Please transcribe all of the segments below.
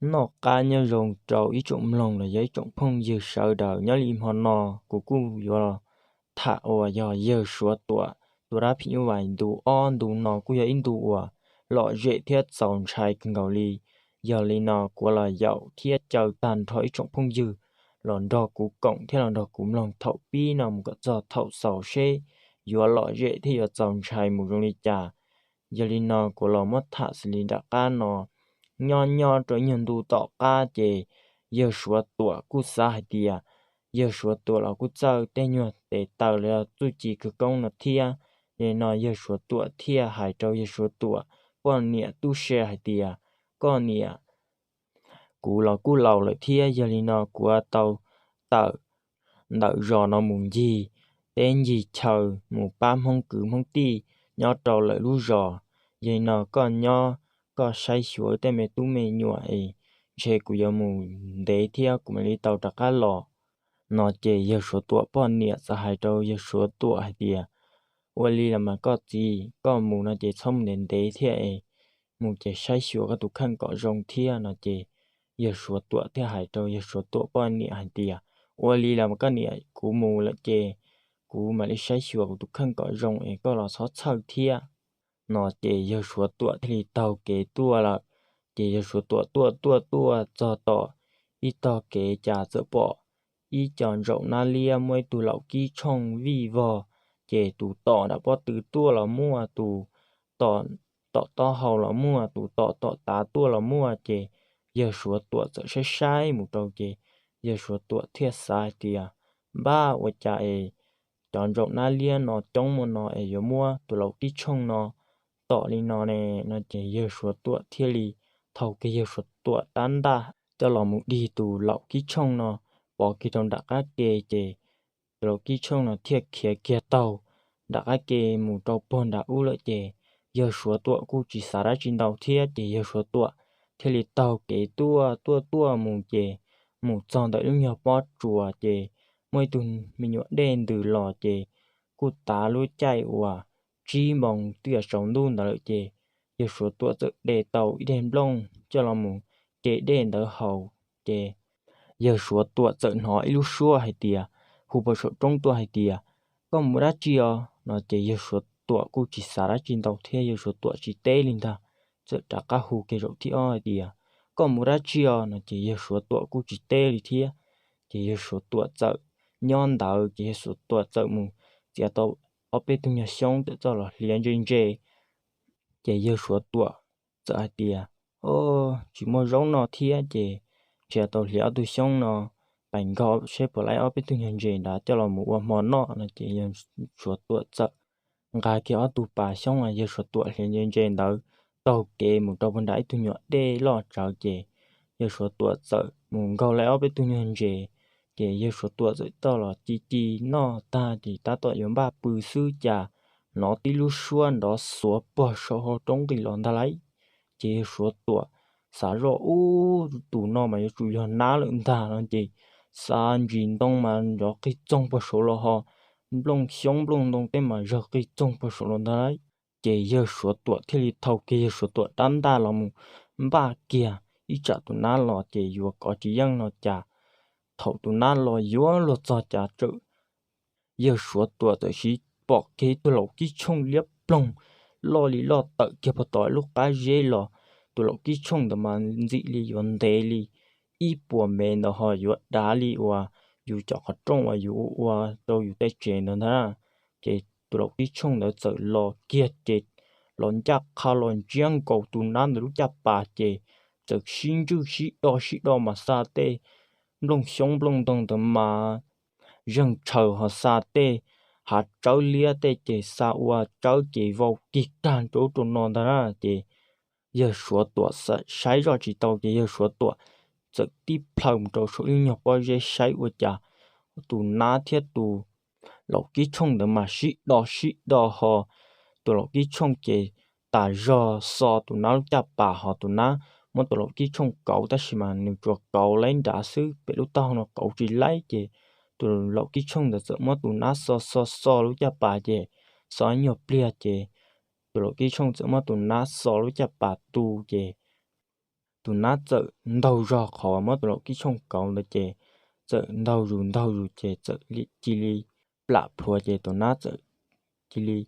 Noj qab nyob zoo rau ib tsoom mloog los yog ib tsoom phooj ywg sawv daws. Nyob li hmo no kuv kuj yuav los tham uas yog yawg Suav Tuam tus dab phim nyuj vais ntu ob. Ntu no kuj yog ib ntu uas lom zem thiab txaus ntshai kawg nkaus li. Yog li no kuv los yaum thiab caw tag nrho ib tsoom phooj ywg los nrog kuv koom thiab los nrog kuv mloog thaum pib no mus kom txog thaum xaus seb yuav lom zem thiab yuav txaus ntshai mus zoo li cas. Yog li no kuv los muab tham xws li nram qab no. Nyob nyob rau ib nyuag ntu tom qab ces yawg Suav Tuam kuj xav hais tias, yawg Suav Tuam los kuj txawj tej nyuag tes taw los yog txuj ci khawv koob no thiab. Yog li no yawg Suav Tuam thiaj hais rau yawg Suav Tuam poj niam tub se hais tias, koj niam, kuv los kuj laus lawm thiab, yog li no kuv tau tawm ntawm zos no mus ncig teb ncig chaw mus pab Hmoob kwv Hmoob tij nyob rau lawv lub zos. Yog li no koj nyob koj saib xyuas tej me tub me nyuam es ntshe kuv yuav mus ntev thiab kuv mam li tau rov qab los. No ces yawg Suav Tuam poj niam txawm hais rau yawg Suav Tuam hais tias, ua li los mas koj txiv, koj mus no ces txhob mus ntev ntev thiab es mus ces saib xyuas koj tus kheej kom zoo thiab. No ces yawg Suav Tuam thiaj hais rau yawg Suav Tuam poj niam hais tias, ua li los mas koj niam, kuv mus lawm ces kuv mam li saib xyuas kuv tus kheej kom zoo es koj los txhob txhawj thiab. No ces yawg Suav Tuam thiaj li taug kev tuaj lawm. Ces yawg Suav Tuam tuaj tuaj tuaj txog tom ib tog kev cas txawm pom ib co ntsaum nab liab muaj ib tug laum kib tshooj vij vog. Ces tus tom nram pob tw tuaj los muaj, tus tom taub hau los muaj, tus tom tom tav tuaj los muaj. Ces yawg Suav Tuam txawm saib saib mus rau ces yawg Suav Tuam thiaj xav hais tias, npab, ua cas es cov ntsaum nab liab no coob muaj no es yuav muab tus laum kib tshooj no tom li no ne? No ces yawg Suav Tuam thiaj li thau kiag yawg Suav Tuam rab ntaj coj los mus dig tus laum kib tshooj no pov kiag rau nram qab ke. Ces tus laum kib tshooj no thiaj khiav kiag taug nram qab ke mus rau pog nram ub lawm. Ces yawg Suav Tuam kuj tsis xav dab tsi ntau thiab, ces yawg Suav Tuam thiaj li taug kev tuaj tuaj tuaj mus. Ces mus txog ntawm lub nyuag pob tsuas ces muaj ib tug me nyuam dej ntws los, ces kuj tav lub caij uas tsib moos twb yuav tsaus ntuj ntawd lawm. Ces yawg Suav Tuam txawm de tau ib daim nplooj coj los mus ce dej ntawd haus. Ces yawg Suav Tuam txawm hnov ib lub suab hais tias, hu puag saum roob tuaj hais tias, koj mus dab tsi os? No ces yawg Suav Tuam kuj tsis xav dab tsi ntau thiab, yawg Suav Tuam tsis teb li ntag. Txawm rov qab hu kiag zaum thib ob hais tias, koj mus dab tsi os? No ces yawg Suav Tuam kuj tsis teb li thiab. Ces yawg Suav Tuam txawm nyob ntawd, ces yawg Suav Tuam txawm mus txiav tau ob peb tug nyuag xyoob txawm txoj los hliav ntse ntse. Ces yawg Suav Tuam txawm hais tias, o, tsis muaj zaub noj thiab, ces nrhiav tau hliav ob tug xyoob no pais nkaug seb puas laib ob peb tug nyuag ntses nrad coj los mus ua hmo noj. No ces yawg Suav Tuam txawm nqa kiag ob tug pas xyoob uas yawg Suav Tuam hliav ntse ntse ntawd taug kev mus rau puag nram ib tug nyuam dej loj tsawv. Ces yawg Suav Tuam txawm mus nkaug laib ob peb tug nyuag ntses. Ces yawg Suav Tuam txawm txoj los ci ci noj tag ces tab tom yuav npaj pw xwb cas hnov tib lub suab nrov xuav puag saum hauv roob nqis los ntag lauj. Ces yawg Suav Tuam xav zoj, ub, tus no mas yuav tsum yog nab lawm ntag no ces xa ntsis ntoo mas nrov qig txoog puag saud los ho nplooj xyoob nplooj ntoo tej mas zawg qig txoog puag saud los ntag lauj. Ces yawg Suav Tuam thiaj li thau kiag yawg Suav Tuam rab ntaj los mus npaj kiag ib tsam tus nab los ces yuav kov tsis yeej no cas, thaum tus nab los yuav luag txog cas txawm yawg Suav Tuam txawm siv pom kiag ib tug laum kib tshooj liab ploog loj li loj tawm kiag puag tom lub qab zeb los. Tus laum kib tshooj ntawd mas ntxim li yuav ntev li ib puas mev ntawd ho yuav dav li uas yus cov qhov rooj uas yus ua rau yus tej tsev ntawd ntag. Ces tus laum kib tshooj ntawd txawm los kiag ces los ncaj qha los ntsiab nkaus tus nab ntawd lub caj pas ces txawm sib ntswj sib do sib do mas xa tej nplooj xyoob nplooj ntoo ntawd mas zeeg tshaws ho xa tej hav tsawb liab tej ces xa ua tsawb ces vau tig kag rau ub rau no ntag na. Ces yawg Suav Tuam saib zoj tsis tau ces yawg Suav Tuam txawm tib plhaw mus rau saum ib nyuag pob zeb saib ua cas tus nab thiab tus laum kib tshooj ntawd mas sib do sib do ho tus laum kib tshooj ces tas zog xo tus nab lub caj pas ho tus nab muab tus laum kib tshooj kauv tab sis mas nws tsuas kauv laib nrad xwb, pem lub taub hau no kauv tsis laib ces tus laum kib tshooj ntawd txawm muab tus nab xo xo xo lub caj pas ces xo ib nyuag pliag ces tus laum kib tshooj txawm muab tus nab xo lub caj pas tu ces tus nab txawm ntaug zog qhov muab tus laum kib tshooj kauv ntawd ces txawm ntaug zus ntaug zus ces txawm cia li plam plhuav ces tus nab txawm cia li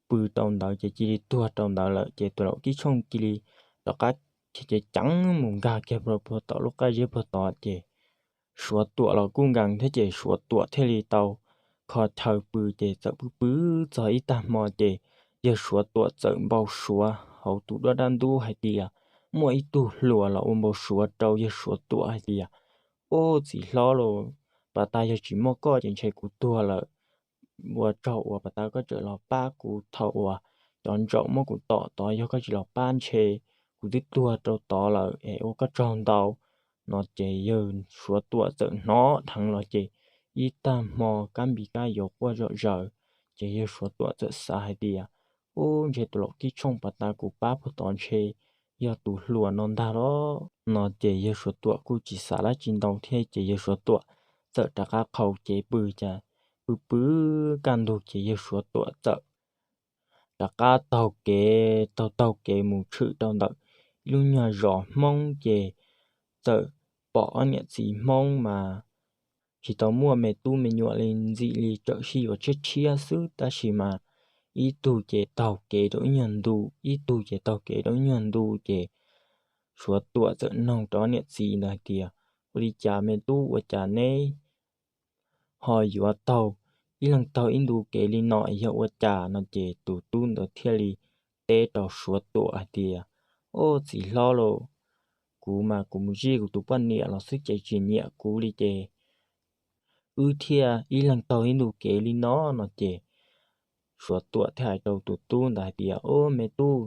pw rau ntawd ces cia li tuag rau ntawd lawm ces tus laum kib tshooj cia li rov qab ceev ceev mus nkag kiag puag tom lub qab zeb puag tod ces Suav Tuam los kuj nkees thiab ces Suav Tuam thiaj li tau kho chaw pw ces txawm pw pw txog ib tag hmo ces yawg Suav Tuam txawm npau suav hauv tus duab dab ntub hais tias muaj ib tug hluas los ua npau suav rau yawg Suav Tuam hais tias, Ub, txiv hlob lauj, pas tas yog tsis muaj koj ces ntshe kuv tuag lawm. Ua tsaug uas pas tas koj tseem los pab kuv thaum uas cov ntsaum muab kuv tom tod, yog koj tsis los pab ntshe kuv twb tuag rau tod lawm es ua koj tsaug ntau. No ces yawg Suav Tuam txawm hnov dheev los ces ib tag hmo kab npis kab yuav quaj zom zaws, ces yawg Suav Tuam txawm xav hais tias, Ub, ntshe tus laum kib tshooj pas tas kuv pab puag tod ntshe yog tus hluas no ntag los. No ces yawg Suav Tuam kuj tsis xav dab tsi ntau thiab ces yawg Suav Tuam txawm rov qab qhau cev pw ces pw pw kaj ntug ces yawg Suav Tuam txawm rov qab taug kev taug taug kev mus tshwm rau ntawm ib lub nyuag zos Hmoob ces txawm pom ob niam txiv Hmoob mas tsis tau muaj me tub me nyuam li, ntxim li tsawm sib yuav tshiab tshiab xwb tab sis mas ib tug ces taug kev rau ib nyuag ntu, ib tug ces taug kev rau ib nyuag ntu ces Suav Tuam txawm noog rau niam txiv ntawd hais tias, Ua li cas me tub, ua cas neb ho yuav taug ib leeg taug ib ntu kev li no es yog ua cas? No ces tus tub ntawd thiaj li teb rau Suav Tuam hais tias, Ub, txiv hlob lauj, kuv mas kuv mus zij kuv tus poj niam los xwb ces tsis nyiam kuv li ces wb thiaj ib leeg taug ib ntu kev li no. No ces Suav Tuam thiaj hais rau tus tub ntawd hais tias, Ub, me tub,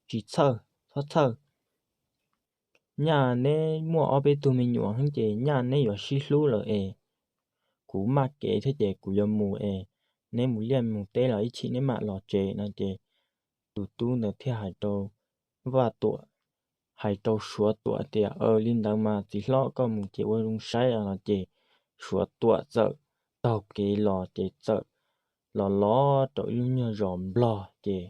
tsis txhawj, txhob txhawj. Nyaj neb muaj ob peb tug me nyuam heev ces nyaj neb yuav sib hlub lawm es kuv maj kev thiab ces kuv yuav mus es neb mus liaj mus teb los ib chim neb mam los tsev. No ces tus tub ntawd thiaj hais rau Vaj Tuam, hais rau Suav Tuam tias, Aws, li ntawd mas txiv hlob, koj mus ces ua zoo saib. No ces Suav Tuam txawm taug kev los ces txawm los los rau ib lub nyuag zos Nplog ces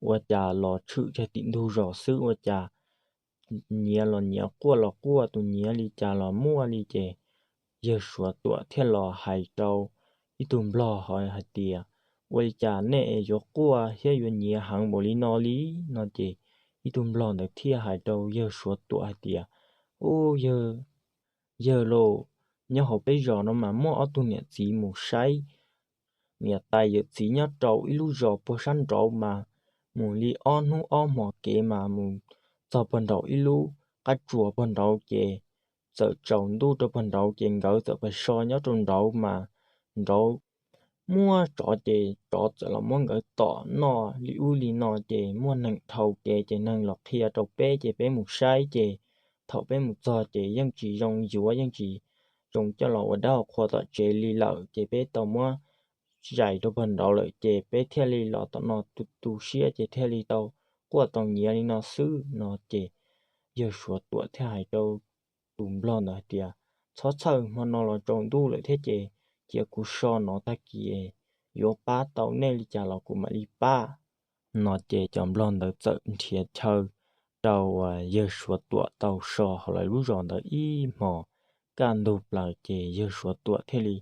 ua cas los tshwm kiag tim ntug zos xwb ua cas nyiav los nyiav, quaj los quaj, tus nyiav li cas los muaj li ces yawg Suav Tuam thiaj los hais rau ib tug Nplog hais tias, Ua li cas nej yuav quaj thiab yuav nyiav heev npaum li no li? No ces ib tug Nplog ntawd thiaj hais rau yawg Suav Tuam hais tias, Ub, yawg, yawg lauj, nyob hauv peb zos no mas muaj ob tug niam txiv mus saib niam tais yawm txiv nyob rau ib lub zos puag sab nraud mas mus li ob hnub ob hmos kev mas mus txog puag nraum ib lub qab tsuas puag nraud ces txawm tsaus ntuj rau puag nraud ces nkawd txawm pais so nyob rau nraud mas nraud muaj tsov ces tsov txawm los muab nkawd tom noj li ub li no ces muaj neeg dhau kev ces neeg los qhia rau peb ces peb mus saib ces thaum peb mus txog ces yeej tsis zoo yuav, yeej tsis zoo coj los ua dab ua qhua tom tsev li lawm ces peb tau muab zais rau puag nraud lawm ces peb thiaj li los tom no tu tu siab ces thiaj li tau quaj tau nyiav li no xwb. No ces yawg Suav Tuam thiaj hais rau tus Nplog ntawd hais tias, Txhob txhawj, hmo no los tsaus ntuj lawm thiab ces cia kuv so no, tag kis yuav pab tau nej li cas los kuv mam li pab. No ces cov Nplog ntawd txawm nrhiav chaw rau yawg Suav Tuam tau so hauv lawv lub zos ntawd ib hmos kaj ntug plaws ces yawg Suav Tuam thiaj li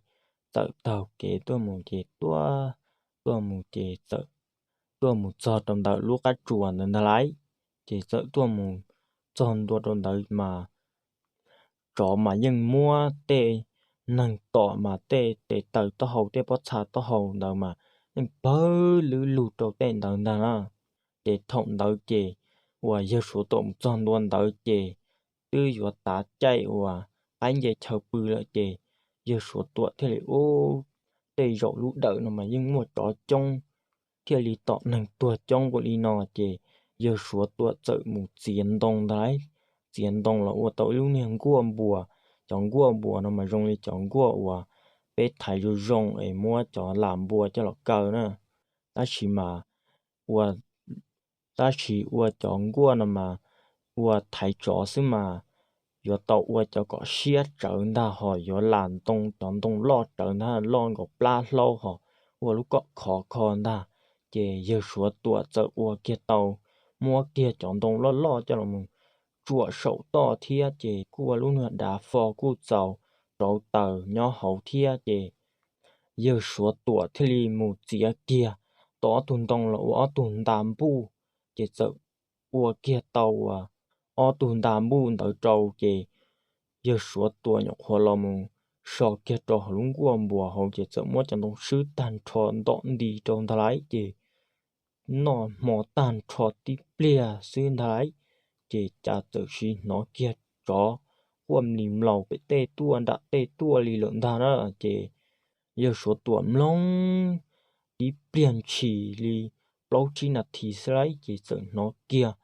txawm taug kev tuaj mus ces tuaj, tuaj mus ces txawm tuaj mus txog rau ntawm lub qab tsuas ntawd ntag lauj. Ces txawm tuaj mus txog ntua rau ntawd mas tsov mas yeej muab tej neeg tom mas tej tes taw taub hau tej pob txha taub hau ntawd mas yeej pawg lwb lug rau tej ntawd ntag na. Ces thaum ntawd ces uas yawg Suav Tuam mus txog ntua ntawd ces twb yuav tav caij uas qaib nce chaw pw lawm ces yawg Suav Tuam thiaj li ub, tej zaum lub dawm no mas yeej muaj tsov coob thiaj li tom neeg tuag coob npaum li no ces yawg Suav Tuam txawm mus txiav ntoo ntag lauj. Txiav ntoo los ua tau ib lub niag nkuaj npua. Cov nkuaj npua no mas zoo li cov nkuaj uas peb thaiv zoo zoo es muab cov las npua coj los kaw na. Tab sis mas ua, tab sis ua cov nkuaj no mas ua thaiv tsov xwb mas yuav tau ua cov kom siab tsawv ntag, ho yuav las ntoo cov ntoo loj tsawv ntag, loj nkaus plab hlaub ho ua lub kom khov kho ntag. Ces yawg Suav Tuam txawm ua kiag tau, muab kiag cov ntoo loj loj coj los tsuam saum toj thiab ces kuj ua lub nyuag dav fo kuj txaus rauv taws nyob hauv thiab ces yawg Suav Tuam thiaj li mus txiav kiag tau ob tug ntoo los ua ob tug nta npuj, ces txawm ua kiag tau uas ob tug nta npuj ntawd rau ces yawg Suav Tuam nyuam qhuav los mus so kiag rau hauv lub nkuaj npuas hauv ces txawm muab cov ntoo swb tag nrho ntom nti rau ntag lauj ces noj hmo tag nrho tib pliag xwb ntag lauj, ces cas txawm sim hnov kiag tsov quaj mlis mlaus pem tej tuaj nram tej tuaj li lawm ntag na. Ces yawg Suav Tuam mloog tib pliag ntshis li plaub tsib nas this xwb lauj ces txawm hnov kiag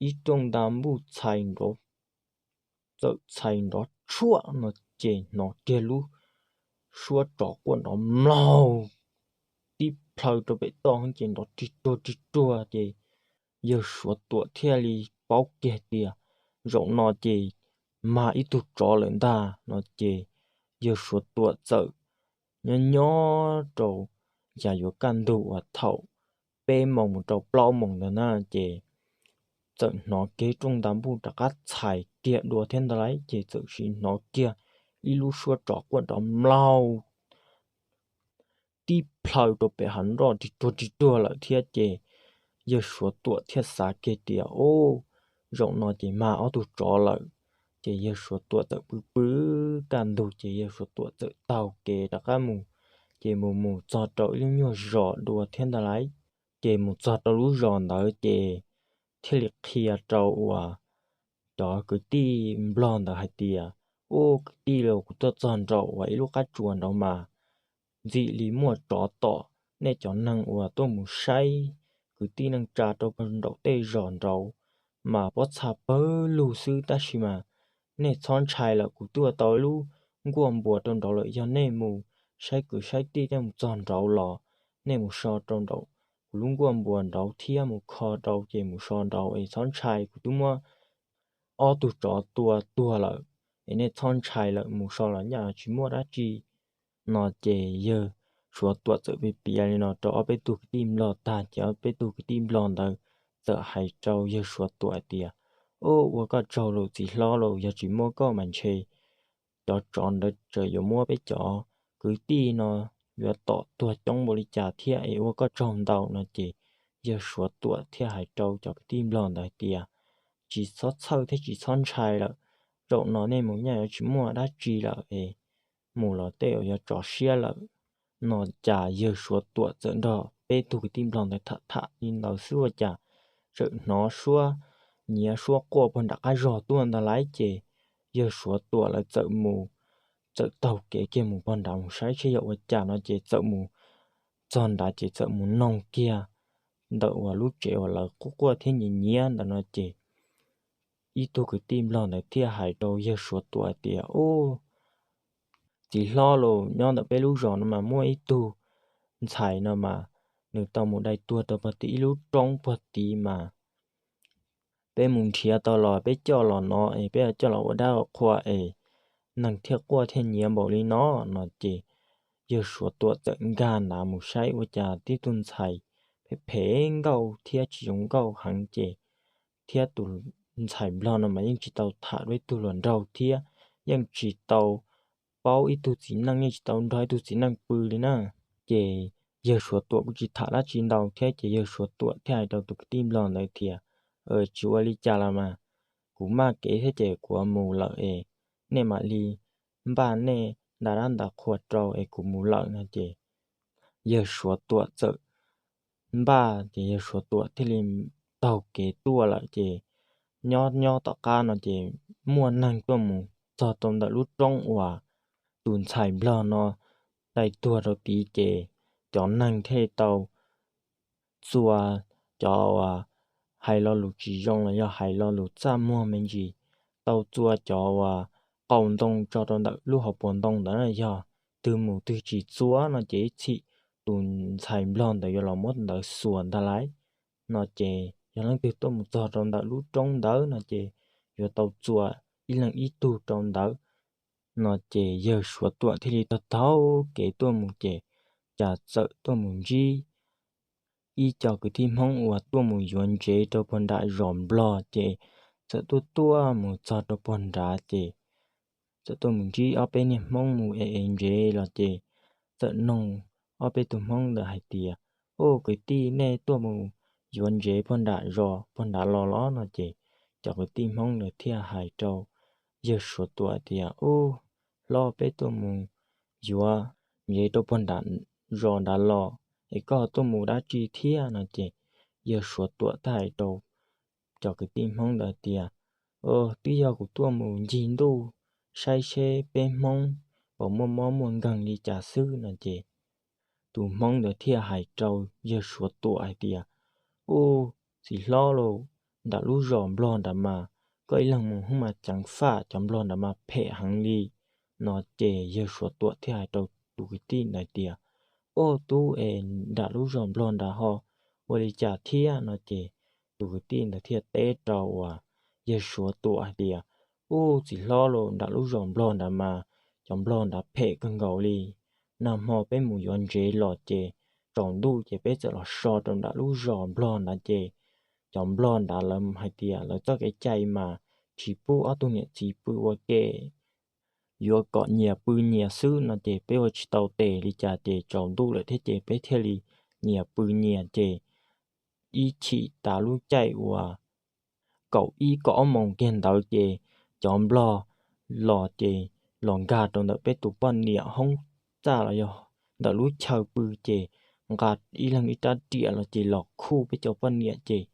ib rooj nta npuj txhais nrov, txawm txhais nrov tshuaj no ces hnov kiag lub suab tsov quaj nrov mlaug tib plhaw rau pem toj ces nrov rig ruag rig ruag ces yawg Suav Tuam thiaj li paub kiag tias zaum no ces mag ib tug tsov lawm ntag no ces yawg Suav Tuam txawm nyob nyob rau yam yuav kaj ntug uas thaum peb moos mus rau plaub moos ntawd na ces txawm hnov kiag rooj nta npuj rov qab txhais kiag dua thiab ntag lauj ces txawm sim hnov kiag ib lub suab tsov quaj nrov mlaug tib plhaw rau pem hav nroj rig ruag rig ruag lawm thiab ces yawg Suav Tuam thiaj xav kiag tias, Ub, zaum no ces mag ob tug tsov lawm. Ces yawg Suav Tuam txawm pw pw kaj ntug ces yawg Suav Tuam txawm taug kev rov qab mus, ces mus mus txog rau ib lub nyuag zos dua thiab ntag lauj. Ces mus txog rau lub zos ntawd ces thiaj li qhia rau uas cov kwv tij nplog ntawd hais tias, Ub, kwv tij los, kuv tuaj txog nraum uas ib lub qab tsuas nraud mas ntxim li muaj tsov tom. Nej cov neeg uas tuaj mus saib kwv tij neej tsa rau nraum tej zos nraud mas pob txha pawg lug xwb, tab sis mas nej txhob ntshai lawm, kuv tuaj tau ib lub nkuaj npuas rau nraud lawm. Yog nej mus saib kwv saib tij, nej mus txog nraud los nej mus so rau nraum kuv lub nkuaj npuas nraud thiab mus kho rau ces mus so nraud es txhob ntshai, kuv twb muab ob tug tsov tua tuag lawm es nej txhob ntshai lawm, mus so los nyaj tsis muaj dab tsi. No ces yawg Suav Tuam txawm piav piav li no rau ob peb tug kwv tij nplog tag ces ob peb tug kwv tij nplog ntawd txawm hais rau yawg Suav Tuam hais tias, Ub, ua koj tsaug lauj txiv hlob lauj, yog tsis muaj koj mas ntshe cov tsov ntawd tseem yuav muab peb cov kwv tij no yuav tom tuag coob npaum li cas thiab es ua koj tsaug ntau. No ces yawg Suav Tuam thiaj hais rau cov kwv tij nplog ntawd hais tias, Tsis txhob txhawj thiab tsis txhob ntshai lawm, zaum no nej mus nyaj yuav tsis muaj dab tsi lawm es mus los tej uas yuav tso siab lawm. No cas yawg Suav Tuam txawm nrog peb tug kwv tij nplog ntawd tham tham li ntawd xwb ua cas txawm hnov suab nyiav suab quaj puag nram qab zog tuaj ntag lauj. Ces yawg Suav Tuam lawv txawm mus, txawm taug kev kiag mus puag nrad mus saib seb yog ua cas no ces txawm mus txog nrad ces txawm mus noog kiag ntawm uas lub tsev uas lawv quaj quaj thiab nyiav nyiav ntawd no ces ib tug kwv tij nplog ntawd thiaj hais rau yawg Suav Tuam hais tias, Ub, txiv hlob lauj, nyob ntawm peb lub zos no mas muaj ib tug ntxhais no mas nws tau mus dai tuag rau puag tim ib lub roob puag tid mas peb mus nrhiav tau los peb coj los no es peb coj los ua dab ua qhua es neeg thiaj quaj thiaj nyiav npaum li no. No ces yawg Suav Tuam txawm nkag nrav mus saib ua cas tib tug ntxhais phem phem nkauj thiab tsis zoo nkauj heev ces thiab tus ntxhais nplog no mas yeej tsis tau tham dua ib tug hluas nraug thiab yeej tsis tau paub ib tug txiv neej, yeej tsis tau nrog ib tug txiv neej pw li na. Ces yawg Suav Tuam kuj tsis tham dab tsi ntau thiab ces yawg Suav Tuam thiaj hais rau tus kwv tij nplog ntawd tias, Tsis ua li cas los mas, kuv maj kev thiab ces kuv mus lawm es nej mam li npaj nej nta dab nta qhua rau es kuv mus lawm. No ces yawg Suav Tuam txawm npaj ces yawg Suav Tuam thiaj li taug kev tuaj lawm ces nyob nyob tom qab no ces muaj neeg tuaj mus txog rau ntawm lub roob uas tus ntxhais nplog no dai tuag rau tid ces cov neeg thiaj li tau txua cov uas hais lo lus tsis zoo los yog hais lo lus txaj muag me ntsis, tau txua cov uas qaug ntoo tso rau ntawm lub hauv paus ntoo ntawd na, yog twg mus twg tsis txua no ces ib txhij tus ntxhais nplog ntawd yuav los muab ntawd xuas ntag lauj. No ces yog leej twg tuaj mus txog rau ntawm lub roob ntawd no ces yuav tau txua ib leeg ib tug rau ntawd. No ces yawg Suav Tuam thiaj li taug taug kev tuaj mus ces cas txawm tuaj mus ntsib ib co kwv tij Hmoob uas tuaj mus yuav ntsev rau puag nram zos nplog ces txawm tuaj tuaj mus txog rau puag nrad ces txawm tuaj mus ntsib ob peb niag Hmoob mus es es ntsev los ces txawm noog ob peb tug Hmoob ntawd hais tias, Ub, kwv tij, nej tuaj mus yuav ntsev puag nram zos puag nrad los los? No ces cov kwv tij Hmoob ntawd thiaj hais rau yawg Suav Tuam tias, Ub, hlob, peb tuaj mus yuav ntsev rau puag nram zos nrad los, es koj tuaj mus dab tsi thiab? No ces yawg Suav Tuam thiaj hais rau cov kwv tij Hmoob ntawd tias, Twb yog kuv tuaj mus ncig ntuj saib seb peb Hmoob puas muaj mob muaj nkeeg li cas xwb. No ces tus Hmoob ntawd thiaj hais rau yawg Suav Tuam hais tias, Ub, txiv hlob lauj, nram lub zos Nplog nrad mas koj ib leeg mus hnub mas ceev faj, cov Nplog nrad mas phem heev li. No ces yawg Suav Tuam thiaj hais rau tus kwv tij ntawd tias, Ub, tub, es nram lub zos Nplog nrad ho ua li cas thiab? No ces tus kwv tij ntawd thiaj teb rau uas yawg Suav Tuam hais tias, Ub, txiv hlob lauj, nram lub zos Nplog nrad mas cov Nplog nrad phem kawg nkaus li. Nag hmo peb mus yuav ntsev los ces tsaus ntuj ces peb txawm los so rau nram lub zos Nplog nrad ces cov Nplog nrad lawv hais tias lawv txoj kev cai mas tsis pub ob tug niam txiv pw ua ke, yuav kom nyias pw nyias xwb. No ces peb ua tsis tau tes li cas ces tsaus ntuj lawm thiab ces peb thiaj li nyias pw nyias ces ib chim tas lub caij uas kaum ib kaum ob moos kiag ntawd ces cov Nplog los ces los nkag rau ntawm peb tus poj niam hoob txaj los yog ntawm lub chaw pw ces nqa ib leeg ib rab riam los ces los khuj peb cov poj niam ces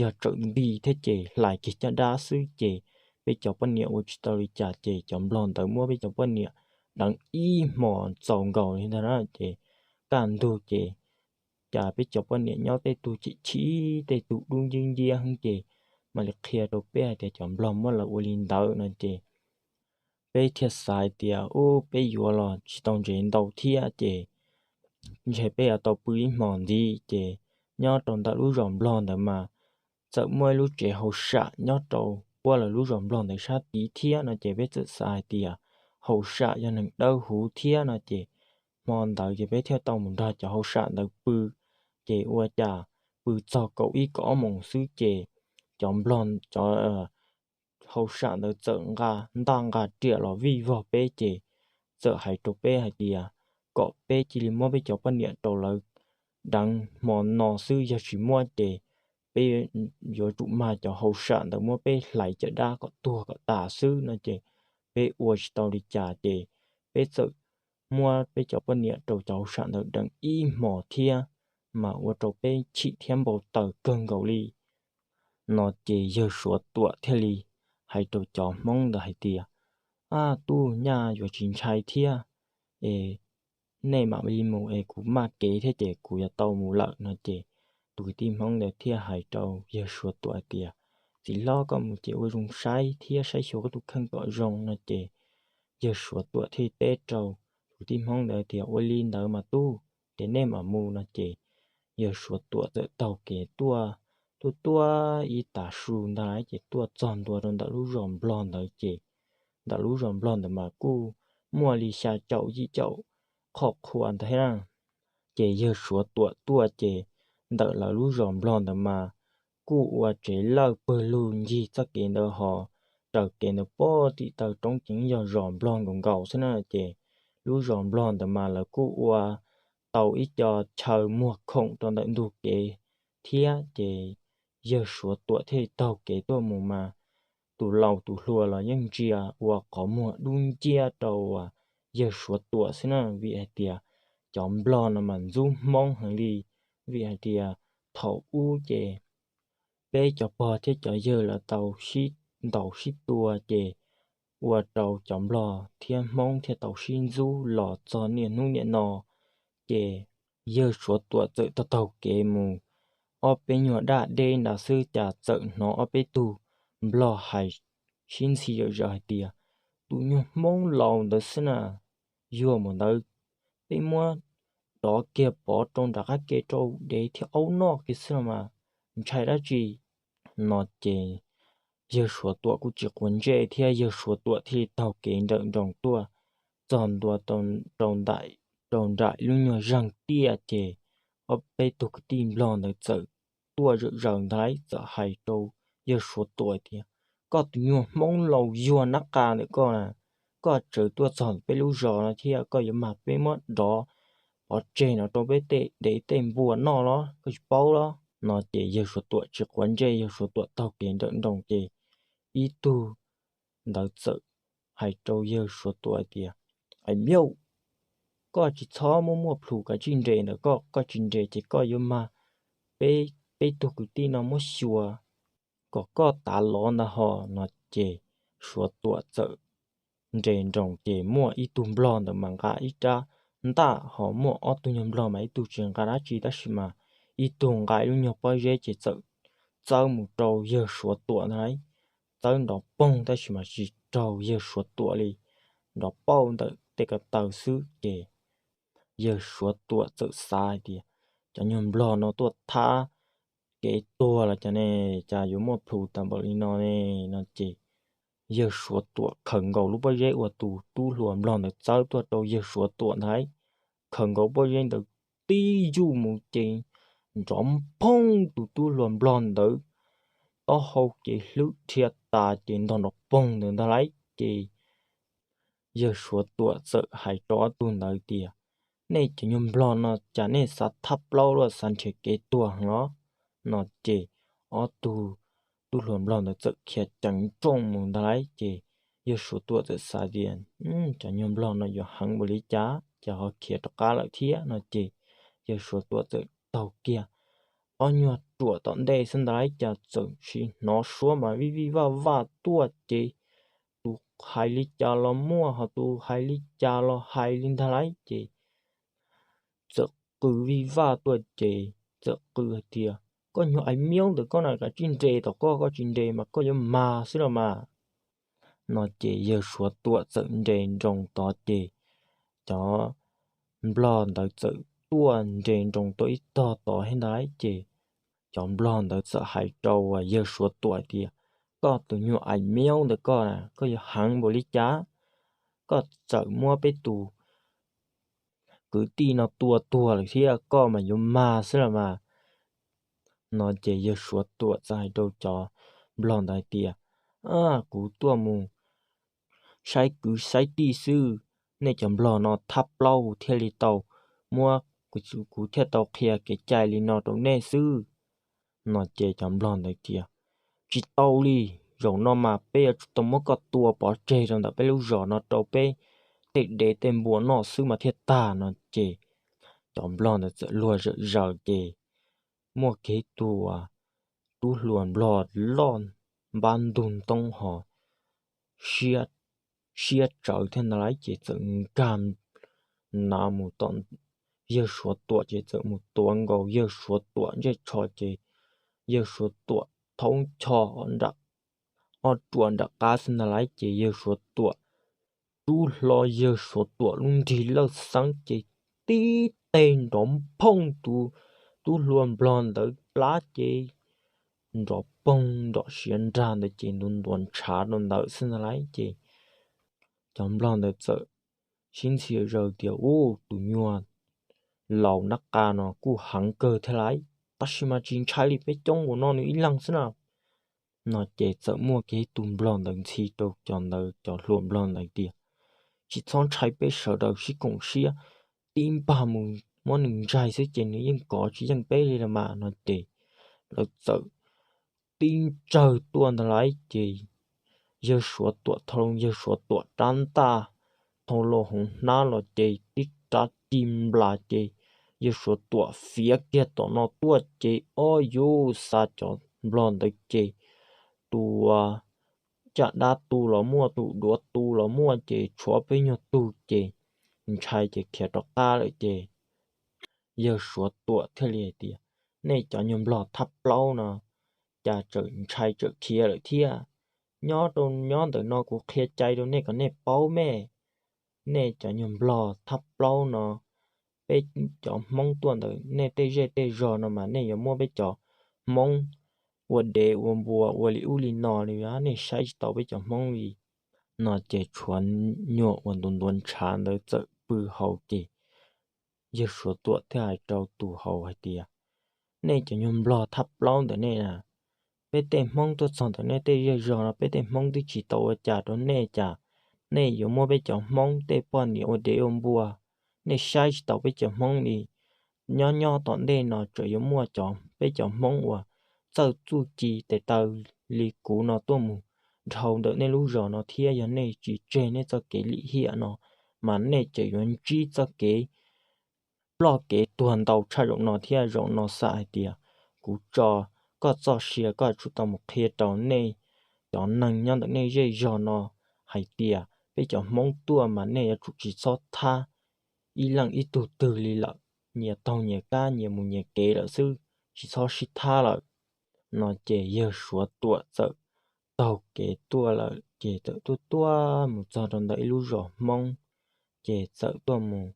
yog tsawm nti thiab ces hlais kiag caj dab xwb ces peb cov poj niam ua tsis tau li cas ces cov Nplog ntawd muab peb cov poj niam deev ib hmos txaus nkaus li ntag na ces kaj ntug ces cas peb cov poj niam nyob tej tug chim chim tej tug dub nciab nciab heev ces mam li qhia rau peb hais tias cov Nplog muab lawv ua li ntawd no ces peb thiaj xav hais tias ub peb yuav los tsis tau ntsev ntau thiab ces ntshe peb yuav tau pw ib hmos ntxiv ces nyob rau ntawm lub zos Nplog ntawd mas txawm muaj ib lub tsev hauj sam nyob rau puab lawv lub zos Nplog ntawd sab tid thiab no ces peb txawm xav hais tias hauj sam yog neeg dawb huv thiab no ces hmo ntawd ces peb thiaj tau mus nrog cov hauj sam ntawd pw ces ua cas pw txog kaum ib kaum ob moos xwb ces cov Nplog cov hauj sam ntawd txawm nqa ntaj nqa riam los vij vog peb ces txawm hais rau peb hais tias kom peb cia li muab peb cov poj niam rau lawv deev hmo no xwb, yog tsis muab ces peb yuav tsum mag cov hauj sam ntawd muab peb hlais caj dab kom tuag kom tas xwb no ces peb ua tsis tau li cas ces peb txawm muab peb cov poj niam rau cov hauj sam ntawd deev ib hmos thiab mas ua rau peb chim thiab npau taws kawg nkaus li no ces yawg Suav Tuam thiaj li hais rau cov Hmoob ntawd hais tias, Ab, tub, nyaj yuav tsis ntshai thiab es nej mam li mus es kuv maj kev thiab ces kuv yuav tau mus lawm no ces tus kwv tij Hmoob ntawd thiaj hais rau yawg Suav Tuam hais tias, Txiv hlob, koj mus ces ua zoo saib thiab saib xyuas koj tus kheej kom zoo no ces yawg Suav Tuam thiaj teb rau tus kwv tij Hmoob ntawd tias, Ua li ntawd mas tub, ces nej mam mus no ces yawg Suav Tuam txawm taug kev tuaj, tuaj tuaj ib tav su ntag ces tuaj txog ntua rau ntawm lub zos Nplog ntawd ces ntawm lub zos Nplog ntawd mas kuj muaj li xya caum yim caum qhoj qhua ntag thiab na ces yawg Suav Tuam tuaj ces ntawm lawv lub zos Nplog ntawd mas kuj ua tsev lawj pawg lug ncig txoj kev ntawd ho raws kev ntawd pog tim taw roob ceev yog zos Nplog nkaus nkaus xwb na ces lub zos Nplog ntawd mas lawv kuj ua tau ib co chaw muag khoom rau ntawm ntug kev thiab ces yawg Suav Tuam thiaj taug kev tuaj mus mas tus laus tus hluas los yeej ntsia ua qhov muag dub nciab rau yawg Suav Tuam xwb na vim hais tias cov Nplog no mas ntxub Hmoob heev li vim hais tias thaum ub ces peb cov pog thiab cov yawg lawv tau sib ntaus sib tua ces ua rau cov Nplog thiab Hmoob thiaj tau sib ntxub los txog niaj hnub niam no ces yawg Suav Tuam txawm taug taug kev mus ob peb nyuag daj deb nrad xwb cas txawm hnov ob peb tug Nplog hais sib ntxhi zom zaws hais tias, Tus nyuag Hmoob laus ntawd xwb na, yuag mus ntawd peb muab dov kiag pov rau nram qab ke rau dev thiab aub noj kiag xwb los mas ntshai dab tsi no ces yawg Suav Tuam kuj tsis quav ntsej thiab yawg Suav Tuam thiaj li taug kev nrawm nroos tuaj txog ntua rau nraim lub nyuag zeeg tiaj ces ob peb tug kwv tij Nplog ntawd txawm tuaj zom zaws ntag txawm hais rau yawg Suav Tuam tias, koj tus nyuag Hmoob laus yuag nab qa ntawm koj na, koj tseem tuaj txog peb lub zos no thiab koj yuav mag peb muab dov pov tseg no rau peb tej dev tej npua noj los koj tsis paub los? No ces yawg Suav Tuam tsis quav ntsej, yawg Suav Tuam taug kev nrawm nroos ces ib tug ntawd txawm hais rau yawg Suav Tuam hais tias, Ais miauj, koj tsis txhob muaj muaj plhus kav tsij nres ntawm koj, koj tsis nres ces koj yuav mag peb, peb tug kwv tij no muab xyuas kom koj tav lov ntag hos. No ces Suav Tuam txawm nres nroos ces muaj ib tug nplog ntawd mas nqa ib rab ntaj, ho muaj ob tug nyuag nplog mas ib tug tsis nqa dab tsi tab sis mas ib tug nqa ib lub nyuag pob zeb ces txawm txawb mus rau yawg Suav Tuam ntag lauj. Txawb nrov poog tab sis mas tsis raug yawg Suav Tuam li, nrov pauj ntawm tej ko taw xwb ces yawg Suav Tuam txawm xav hais tias, Cov nyuag nplog no tuaj thab kev tuag los cas ne, cas yuav muaj plhus tag npaum li no ne? No ces yawg Suav Tuam khaws nkaus lub pob zeb uas tus tub hluas nplog ntawd txawb tuaj rau yawg Suav Tuam ntag lauj. Khaws nkaus pob zeb ntawd tib yuj mus ces nrov poog, tus tub hluas nplog ntawd taub hau ces hlwb dhia tas ces ntog nrov poog ntawd ntag lauj. Ces yawg Suav Tuam txawm hais rau ob tug ntawd tias, Nej cov nyuag nplog no cas nej xav thab plaub los xav nrhiav kev tuag los? No ces ob tug tub hluas nplog ntawd txawm khiav ceev nrooj mus ntag lauj. Ces yawg Suav Tuam txawm xav tias, Cov nyuag nplog no yuav heev npaum li cas, cas ho khiav rov qab lawm thiab? No ces yawg Suav Tuam txawm taug kiag ob nyuag ruam tom ntej xwb ntag lauj, cas txawm sim hnov suab mas vij vij vaj vaj tuaj ces tus hais li cas los muaj, ho tus hais li cas los hais li ntag lauj. Ces txawm qw vij vaj tuaj ces txawm qw hais tias, Koj nyuag ais miaub ntawm koj na, kav tsij nres tom koj, koj tsis nres mas koj yuav mag xwb los mas. No ces yawg Suav Tuam txawm nres nroos tod ces cov nplog ntawd txawm tuaj nres nroos tau ib tog tod thiab ntag lauj. Ces cov nplog ntawd txawm hais rau yawg Suav Tuam hais tias, Koj tus nyuag ais miaub ntawm koj na, koj yuav heev npaum li cas? Koj txawm muab peb tus kwv tij no tua tuag lawm thiab, koj mas yuav mag xwb los mas. No ces yawg Suav Tuam txawm hais rau cov nplog ntawd hais tias, Kuv tuaj mus saib kwv saib tij xwb, nej cov nplog no thab plaub kuv thiaj li tau muab, kuv thiaj tau qhia kev cai li no rau nej xwb. No ces cov nplog ntawd tias, Tsis tau li, zaum no mas peb yuav tsum tau muab koj tua pov tseg rau ntawm peb lub zos no rau peb tej dev tej npua noj xwb mas thiaj tag. No ces cov nplog ntawd txawm luag zawm zaws ces muaj kiag ib tug tub hluas nplog loj npab ntug ntoob ho siab tsawv thiab ntag lauj, ces txawm nkag nav mus tom yawg Suav Tuam ces txawm mus tuav nkaus yawg Suav Tuam ntsej tsho ces yawg Suav Tuam thaub ncho ob ruam nram qab xwb ntag lauj. Ces yawg Suav Tuam rub hlo yawg Suav Tuam lub nrig lawj xeeb ces tib teg nrov nphooj tus tub hluas nplog ntawd plab ces nrov poog nrov siav nrag ntawd ces ntuav ntuav ntshav rau ntawd xwb ntag lauj. Ces cov nplog ntawd txawm sib ntxhi zaws tias, Ub, tus nyuag laus nab qa no kuj heev kawg thiab lauj, tab sis mas tsis ntshai li, peb coob npaum no nws ib leeg xwb na. No ces txawm muaj kiag ib tug nplog ntawd ntxhi rau cov ntawd cov hluas nplog ntawd tias, Tsis txhob ntshai, peb sawv daws sib koom siab tib npag mus muab nws ntsaig xwb ces nws yeej kov tsis yeej peb li los mas. No ces lawv txawm tib ntsawg tuaj ntag lauj. Ces yawg Suav Tuam thau, yawg Suav Tuam rab ntaj thau los hauv hnab los ces tib rab ci nplas ces yawg Suav Tuam fiav kiag tom no tuaj ces ob yus xa cov nplog ntawd ces tus caj dab tu los muaj, tus duav tu los muaj ces tshuav peb nyuag tug ces ntshai ces khiav rov qab lawm ces yawg Suav Tuam thiaj li hais tias, Nej cov nyuag nplog thab plaub no cas tseem ntshai tseem khiav lawm thiab? Nyob rau nyob ntawm no kuv qhia cai rau nej kom nej paub me. Nej cov nyuag nplog thab plaub no, peb cov Hmoob tuaj ntawm nej tej zej tej zog no mas nej yuav muab peb cov Hmoob ua dev ua npua ua li ub li no li, nej saib tsis taus peb cov Hmoob li. No ces tshuav nyuag uas ntuav ntuav ntshav ntawd txawm pw haus ces yawg Suav Tuam thiaj hais rau tus haus hais tias, Nej cov nyuag nplog thab plaub ntawm nej na, peb tej Hmoob tuaj txog ntawm nej tej zej zog no, peb tej Hmoob twb tsis tau ua cas rau nej, cas nej yuav muab peb cov Hmoob tej poj niam ua dev ua npua? Nej saib tsis taus peb cov Hmoob li. Nyob nyob tom ntej no tseem yuav muaj cov, peb cov Hmoob uas txawj txuj ci tes taw li kuv no tuaj mus dhau ntawm nej lub zos no thiab. Yog nej tsis tseg nej txoj kev lim hiam no, mas nej tseem yuav ntsib txoj kev ploj kev tuag ntau tshaj zaum no thiab. Zaum no xam hais tias kuv tso koj txoj sia, koj yuav tsum tau mus qhia rau nej cov neeg nyob ntawm nej zej zog no hais tias peb cov Hmoob tuaj mas nej yuav tsum tsis txhob thab ib leej ib tug twg li lawm, nyias taug nyias kab, nyias mus nyias kev lawm xwb, tsis txhob sib thab lawm. No ces yawg Suav Tuam txawm taug kev tuaj lawm, ces txawm tuaj tuaj mus txog rau ntawm ib lub zos Hmoob, ces txawm tuaj mus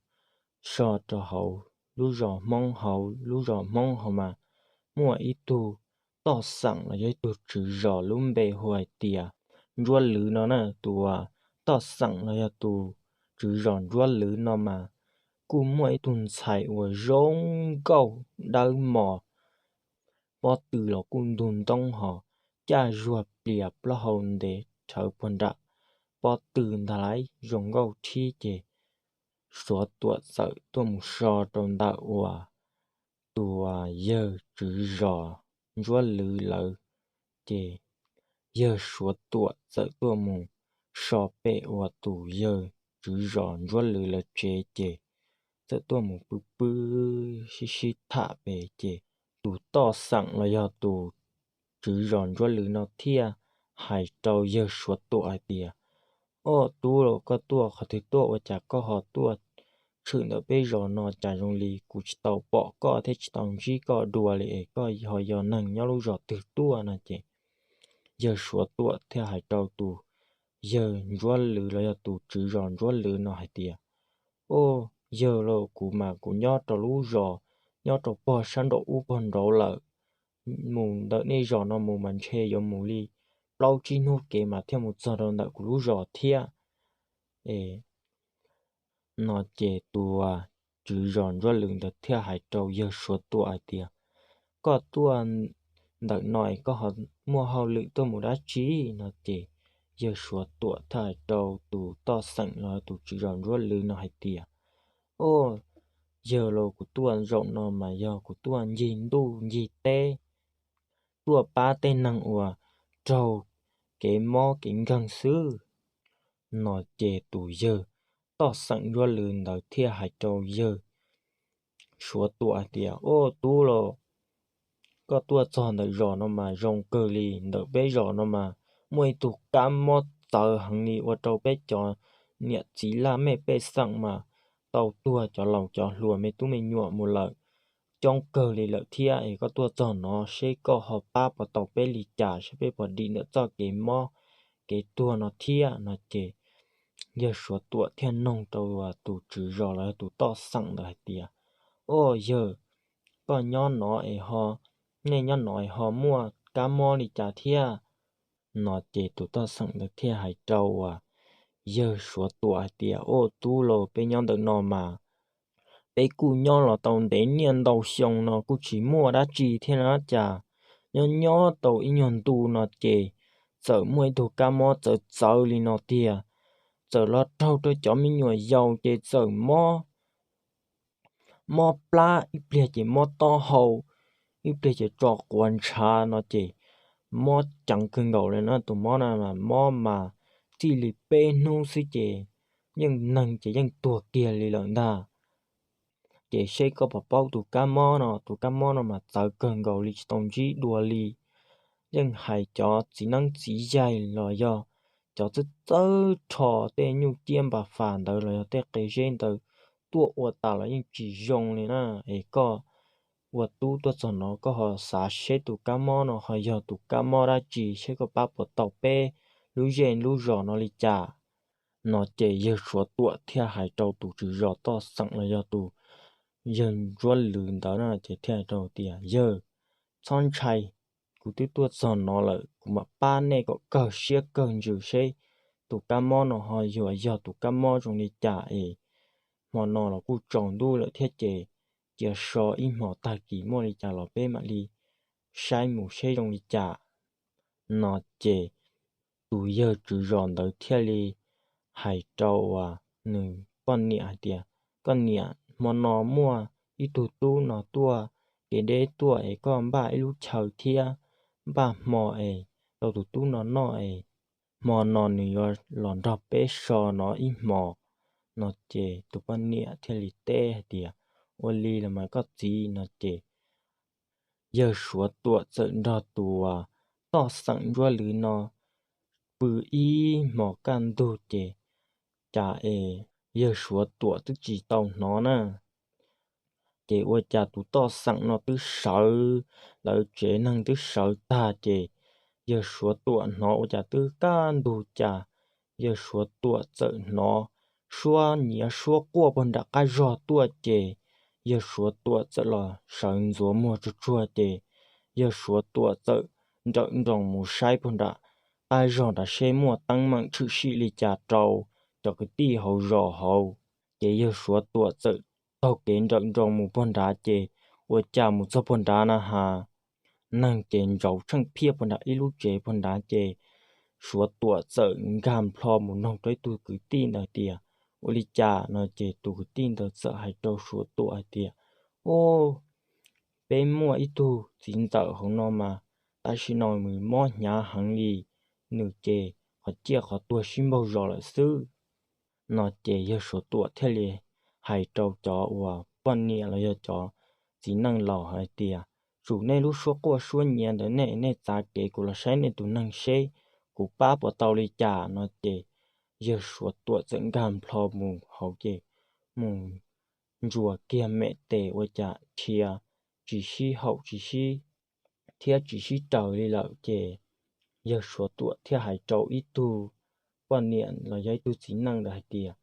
so rau hauv lub zos Hmoob. Hauv lub zos Hmoob hauv mas muaj ib tug toj xeem los yog ib tug tswv zos lub npe hu hais tias Ntsuab Lwv no na. Tus toj xeem los yog tus tswv zos Ntsuab Lwv no mas kuj muaj ib tug ntxhais uas zoo nkauj dawb mos, pob tw los kuj ntug ntoob, ho caj zuag plias, plaub hau ntev rhawv puag nram pob tw ntag lauj, zoo nkauj thiab. Ces Suav Tuam txawm tuaj mus so rau ntawm uas tus yawg tswv zos Ntsuab Lwv lawv, ces yawg Suav Tuam txawm tuaj mus so pem uas tus yawg tswv zos Ntsuab Lwv lawv tsev, ces txawm tuaj mus pw pw sib sib tham pem, ces tus toj xeem los yog tus tswv zos Ntsuab Lwv no thiaj hais rau yawg Suav Tuam hais tias, Oj tub, los koj tuaj qhov twg tuaj, ua cas koj ho tuaj tshwm ntawm peb zos no, cas zoo li kuv tsis tau pom koj thiab tsis tau ntsib koj dua li es koj ho yog neeg nyob lub zos twg tuaj? No ces yawg Suav Tuam thiaj hais rau tus yawg Ntsuab Lwv los yog tus tswv zos Ntsuab Lwv no hais tias, Oj yawg, los kuv mas kuv nyob rau lub zos nyob rau pog sab nraum ub pog nraud lawm, mus ntawm nej zos no mus mas ntshe yuav mus li plaub tsib hnub kev mas thiaj mus txog rau ntawm kuv lub zos thiab. No ces tus tswv zos Ntsuab Lwv ntawd thiaj hais rau yawg Suav Tuam hais tias, Koj tuaj ntawm no es koj ho muaj hauj lwm tuaj mus dab tsi? No ces yawg Suav Tuam thiaj hais rau tus toj xeem los tus tswv zos Ntsuab Lwv no hais tias, Oj yawg, los kuv tuaj zaum no mas yog kuv tuaj ncig ntuj ncig teb, tuaj pab tej neeg uas raug kev mob kev nkeeg xwb. No ces tus yawg toj xeem Ntsuab Lwv ntawd thiaj hais rau yawg Suav Tuam hais tias, Oj tub, los koj tuaj txog ntawm zos no mas zoo kawg li. Ntawm peb zos no mas muaj ib tug kab mob txawv heev li ua rau peb cov niam txiv laj mej pej xeem mas tau tuag cov laus cov hluas me tub me nyuam mus lawm coob kawg li lawm thiab. Es koj tuaj txog no seb koj ho pab puas tau peb li cas, seb peb puas dim ntawm txoj kev mob kev tuag no thiab. No ces yawg Suav Tuam thiaj noog rau tus tswv zos los yog tus toj xeem ntawd hais tias, Oj yawg, koj nyob no es ho, nej nyob no es ho muaj kab mob li cas thiab? No ces tus toj xeem ntawd thiaj hais rau uas yawg Suav Tuam hais tias, Oj tub, los peb nyob ntawm no mas peb kuj nyob los tau ntev niaj ntau xyoo no kuj tsis muaj dab tsi thiab na, cas nyob nyob tau ib nyuag ntu no ces txawm muaj ib tug kab mob txawv txawv li no tiag, txawm los raug rau cov me nyuam yaus ces txawm mob mob plab, ib pliag ces mob taub hau, ib pliag ces tso quav ntshav no ces mob ceev kawg nkaus li na. Tus mob no mas mob mas txij li peb hnub xwb ces yeej neeg ces yeej tuag kiag li lawm ntag. Ces seb koj puas paub tus kab mob no, tus kab mob no mas txawv kawg nkaus li tsis tau ntsib dua li. Yeej hais cov txiv neeb txiv yaig los yog cov txawj txawj rho tej nyuj ciab npas fas ntawd los yog tej qe zeb ntawd tuaj ua tas los yeej tsis zoo li na. Es koj ua tub tuaj txog no koj ho xav seb tus kab mob no ho yog tus kab mob dab tsi, seb koj pab puas tau peb lub zej lub zos no li cas. No ces yawg Suav Tuam thiaj hais rau tus tswv zos toj xeem los yog tus yawg Ntsuab Lwv ntawd na, ces thiaj hais rau tias, Yawg, txhob ntshai, kuv twb tuaj txog no lawm, kuv mam pab nej kom kawg siab kawg ntsws seb tus kab mob no ho yuav yog tus kab mob zoo li cas es hmo no los kuj tsaus ntuj lawm thiab ces cia so ib hmos tag kis muaj li cas los peb mam li saib mus seb zoo li cas. No ces tus yawg tswv zos ntawd thiaj li hais rau uas nws poj niam hais tias, Koj niam, hmo no muaj ib tug tub no tuaj kev deb tuaj es koj npaj ib lub chaw thiab npaj hmo es rau tus tub no noj es hmo no nws yuav los nrog peb so no ib hmo. No ces tus poj niam thiaj li teb hais tias, Ua li los mas koj txiv. No ces yawg Suav Tuam txawm nrog tus toj xeem ntsuab lwv no pw ib hmos kaj ntug ces cas es yawg Suav Tuam twb tsis tau hnov na. Ces ua cas tus toj xeem no twb sawv, lawv tsev neeg twb sawv tag ces yawg Suav Tuam hnov ua cas twb kaj ntug cas yawg Suav Tuam txawm hnov suab nyiav suab quaj puag nram qab zog tuaj ces yawg Suav Tuam txawm los sawv ntxuav muag tsuag tsuag ces yawg Suav Tuam txawm nrawm nroos mus saib puag nram qab zog nrad seb muaj teeb meem tshwm sim li cas rau cov kwv tij hauv zos hauv. Ces yawg Suav Tuam txawm taug kev nrawm nroos mus puag nrad ces ua cas mus txog puag nrad na has, neeg ces ntsauv tsheej phiaj puag nram ib lub tsev puag nrad ces Suav Tuam txawm nkag nplho mus noog rau ib tug kwv tij ntawd tias, Ua li cas? No ces tus kwv tij ntawd txawm hais rau Suav Tuam hais tias, Au, peb muaj ib tug txiv ntxawm hauv no mas tam sim no nws mob hnyav heev li, nws ces qhov ciaj qhov tuag sib npaug zos lawm xwb. No ces yawg Suav Tuam thiaj li hais rau cov uas poj niam los yog cov txiv neej laus hais tias, Tsum nej lub suab quaj suab nyiav ntawd nej, nej txav kev kuv los saib nej tus neeg seb kuv pab puas tau li cas. No ces yawg Suav Tuam txawm nkag nplho mus hauv ces mus ntsuas kiag mem tes ua cas dhia tsis sib haum tsis sib thiab tsis sib raws li lawm ces yawg Suav Tuam thiaj hais rau ib tug poj niam los yog ib tug txiv neej ntawd hais tias,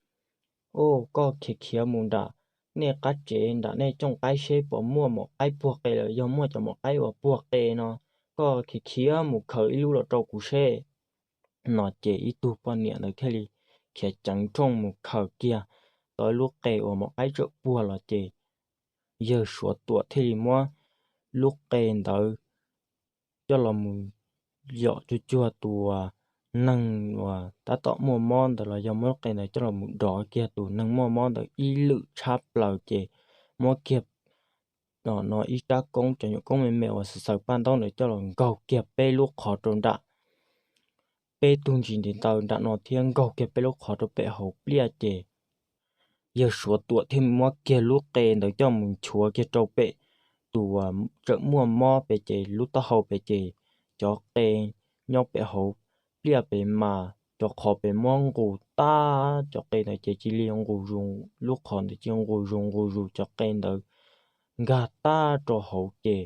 Au, koj khiav khiav mus nram nej qab tsev nram nej cooj qaib seb puas muaj maum qaib puag qe lawm, yog muaj cov maum qaib uas puag qe no, koj khiav khiav mus khaws ib lub los rau kuv seb. No ces ib tug poj niam ntawd thiaj li khiav ceev nrooj mus khaws kiag tau ib lub qe uas maum qaib tseem puag los ces yawg Suav Tuam thiaj li muab lub qe ntawd coj los mus yom cuag cuag tus neeg uas tab tom muaj mob ntawd los yog muab lub qe ntawd coj los mus dov kiag tus neeg muaj mob ntawd ib lwm tshab plaws ces muab kiag no ib rab koob, cov nyuam koob me me uas xaws xaws paj ntaub ntawd coj los nkaug kiag peb lub qhov rau nram peb tug ntsis ntiv taw nram no thiab nkaug kiag peb lub qhov rau pem hauv pliaj ces yawg Suav Tuam thiaj muab kiag lub qe ntawd coj mus nchuav kiag rau pem tus uas tseem muaj mob pem ces lub taub hau pem ces cov qe nyob pem hauv pliaj pem mas cov qhov pem muab nqus tag, cov qe ntawd ces cia li nqus zus, lub qhov ntawd cia li nqus zus nqus zus cov qe ntawd nkag tag rau hauv ces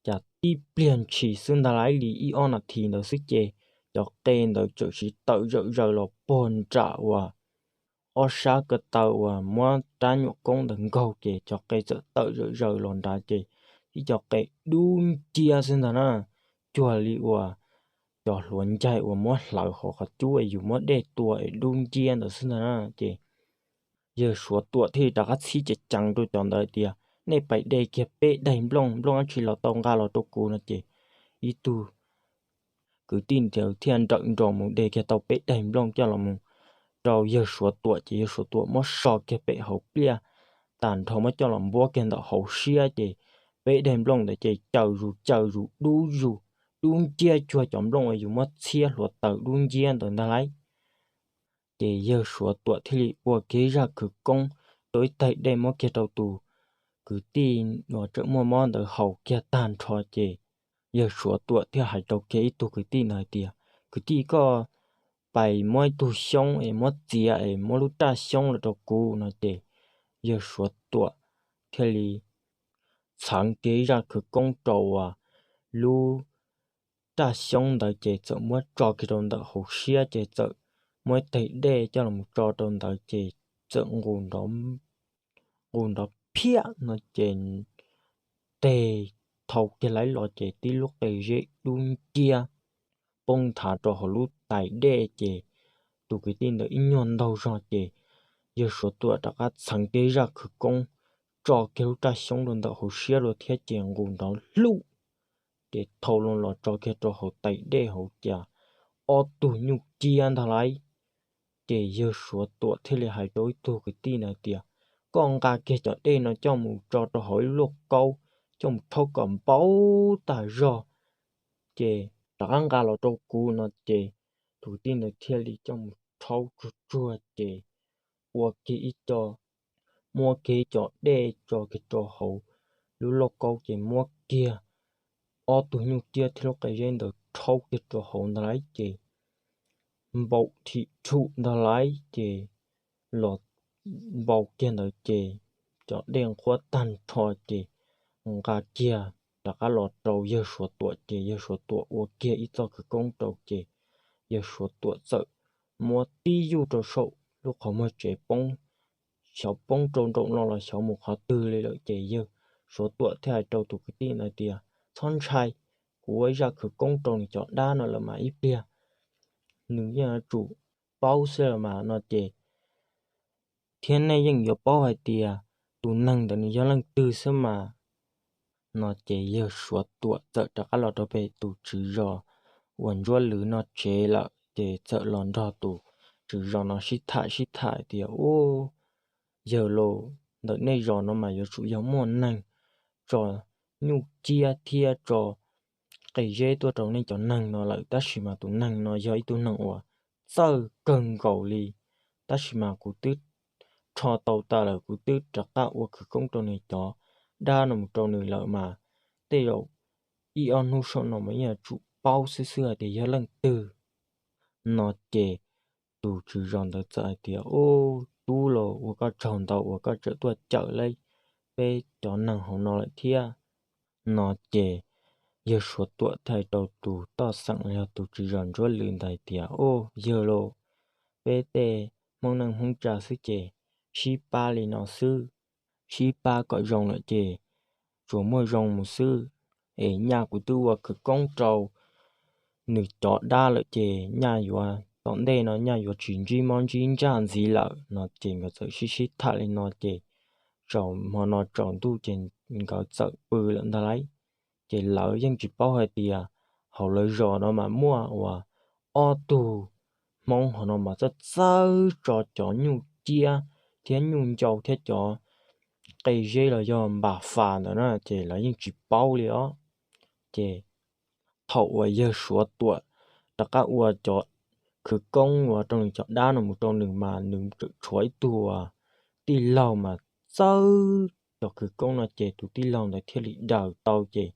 cas tib pliag ntshis xwb ntag lauj, li ib ob nas this ntawd xwb ces cov qe ntawd txawm siv tawm zawm zaws los puag nram uas ob sab ko taw uas muab rab nyuam koob ntawd nkaug ces cov qe txawm tawm zawm zaws los nrad ces ib co qe dub nciab xwb ntag na, cuag li uas cov hluav ncaig uas muab hlawv hauv qhov cub es yus muab dej tua es dub nciab ntawd xwb ntag na ces yawg Suav Tuam thiaj rov qab txhib ceev ceev rau cov ntawd tias, Nej pais de kiag peb daim nplooj, nplooj dab tsi los tau nqa los rau kuv no ces ib tug kwv tij ntawd thiaj nrawm nroos mus de kiag tau peb daim nplooj coj los mus rau yawg Suav Tuam ces yawg Suav Tuam muab so kiag pem hauv pliaj tag nrho muab coj los npuab kiag ntawm hauv siab ces peb daim nplooj ntawd ces caws zus caws zus dub zus dub nciab cuag cov nplooj uas yus muab txhiab hluav taws dub nciab ntawd ntag lauj. Ces yawg Suav Tuam thiaj li ua kiag zaj khawv koob rau ib taig dej muab kiag rau tus kwv tij uas tseem muaj mob ntawd haus kiag tag nrho ces yawg Suav Tuam thiaj hais rau kiag ib tug kwv tij ntawd hais tias, Kwv tij, koj pais muab ib tug xyoob es muab txiav es muab lub raj xyoob los rau kuv no ces yawg Suav Tuam thiaj li txheev kiag ib zaj khawv koob rau uas lub raj xyoob ntawd ces txawm muab tso kiag rau ntawm hauv siab ces txawm muab ib taig dej coj los tso rau ntawd ces txawm nqus nrov phiab no ces teg thau kiag laib los ces tib lub qe zeb dub nciab poob nthav rau hauv lub tais dej ces tus kwv tij ntawd ib nyuag ntaug zog ces yawg Suav Tuam rov qab txheev kiag zaj khawv koob tso kiag lub raj xyoob rau ntawm hauv siab dua thiab ces nqus nrov hlub ces thau loo los tso kiag rau hauv tais dej hauv cas ob tug nyuj ciab ntag lauj. Ces yawg Suav Tuam thiaj li hais rau ib tug kwv tij ntawd tias, koj nqa kiag cov dej no coj mus tso rau hauv ib lub lauj kaub, coj mus rhaub kom npau tag zog, ces rov qab nqa los rau kuv no. Ces tus kwv tij ntawd thiaj li coj mus rhaub tsuag tsuag ces ua kiag ib co, muab kiag ib co dej tso kiag rau hauv lub lauj kaub ces muab kiag ob tug nyuj ciab thiab lub qe zeb ntawd rhaub kiag rau hauv ntag lauj. Ces npau thim rhum ntag lauj. Ces los npau kiag ntawd ces cov dej nqhuab tag nrho ces nqa kiag rov qab los rau yawg Suav Tuam ces yawg Suav Tuam ua kiag ib txoj khawv koob rau ces yawg Suav Tuam txawm muab tib yuj rau saum lub qhov muag tsev poob, xyov poob rau nraum no los xyov mus qhov twg li lawm ces yawg Suav Tuam thiaj hais rau tus kwv tij ntawd tias, txhob ntshai, kuv ua ib zaj khawv koob rau nws cov dab no lawm mas ib pliag nws yeej yuav tsum paub xwb los mas no ces thiab nej yeej yuav paub hais tias tus neeg ntawd nws yog leej twg xwb mas no ces yawg Suav Tuam txawm rov qab los rau pem tus tswv zos uas Ntsuab Lwm no tsev lawm ces txawm los nrog tus tswv zos no sib tham sib tham tias, ub, yawg lauj, ntawm nej zos no mas yuav tsum yog muaj neeg tso nyuj ciab thiab tso qe zeb tuaj rau nej cov neeg no lawm, tab sis mas tus neeg no yog ib tug neeg uas txawj kawg nkaus li, tab sis mas kuv twb rho tau tas lawm, kuv twb rov qab ua khawv koob rau nws cov dab no mus rau nws lawm mas tej zaum ib ob hnub saum no mas yeej yuav tsum paub xwb xwb hais tias yog leej twg no ces tus tswv zos ntawd txawm hais tias, ub, tub lauj, ua koj tsaug ntau uas koj tseem tuaj cawm lawv peb cov neeg hauv no lawm thiab no ces yawg Suav Tuam thiaj hais rau tus toj xeem los yog tus tswv zos Ntsuab Lwm ntawd hais tias, ub, yawg lauj, peb tej Hmoob neej Hmoob tsa xwb ces sib pab li no xwb, sib pab kom zoo lawm ces tsuas muaj zoo mus xwb, es nyaj kuv twb ua khawv koob rau nws cov dab lawm ces nyaj yuav tom ntej no nyaj yuav tsis ntsib mob ntsib ntsaj ntxiv lawm no ces nkawd txawm sib sib tham li no ces tsaus hmo no tsaus ntuj ces nkawd txawm pw lawm ntag lauj. Ces lawv yeej tsis paub hais tias hauv lawv zos no mas muaj uas ob tug Hmoob hauv no mas txawj txawj tso cov nyuj ciab thiab nyuj ncau thiab cov qe zeb los yog npas fas ntawd na ces lawv yeej tsis paub li os. Ces thaum uas yawg Suav Tuam rov qab ua cov khawv koob uas rau nws cov dab no mus rau nws mas nws tseem tshuav ib tug uas tij laug mas txawj cov khawv koob no ces tus tij laug ntawd thiaj li daws tau ces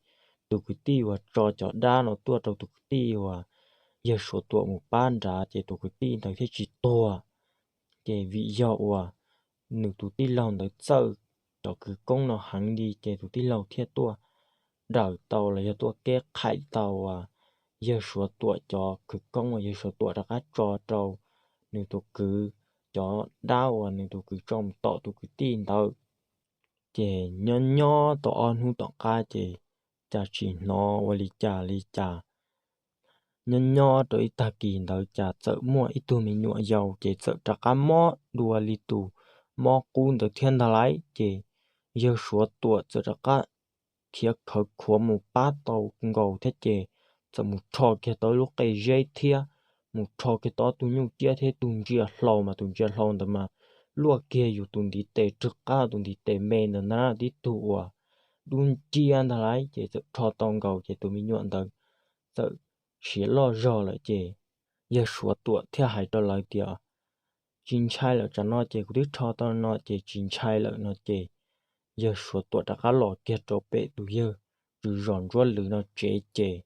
tus kwv tij uas tso cov dab no tuaj rau tus kwv tij uas yawg Suav Tuam mus pab nrad ces tus kwv tij ntawd thiaj tsis tuag. Ces vim yog uas nws tus tij laug ntawd txawj cov khawv koob no heev li ces tus tij laug thiaj tuaj daws tau los yog tuaj keb qhaim tau uas yawg Suav Tuam cov khawv koob uas yawg Suav Tuam rov qab tso rau nws tus kwv, cov dab uas nws tus kwv tso mus tom tus kwv tij ntawd. Ces nyob nyob tau ob hnub tom qab ces cas tsis hnov ua li cas li cas. Nyob nyob rau ib tag kis ntawd cas txawm muaj ib tug me nyuam yaus ces txawm rov qab mob dua li tus mob qub ntawd thiab ntag lauj. Ces yawg Suav Tuam txawm rov qab khiav khawv khuav mus pab tau nkaus thiab ces txawm mus rho kiag tau lub qe zeb thiab mus rho kiag tau ob tug nyuj ciab thiab tus ntsia hlau mas tus ntsia hlau ntawd mas luaj kiag yus tus ntiv tes rwg qab tus ntiv tes me ntawd ntag, tib tug uas dub nciab ntag lauj. Ces txawm rho tau nkaus ces tus me nyuam ntawd txawm siav loj zog lawm ces yawg Suav Tuam thiaj hais rau lawv tias, tsis ntshai lawm, tsam no ces kuv twb rho tau no ces tsis ntshai lawm no ces yawg Suav Tuam rov qab los kiag rau pem tus yawg tswv zos Ntsuab Lwm no tsev ces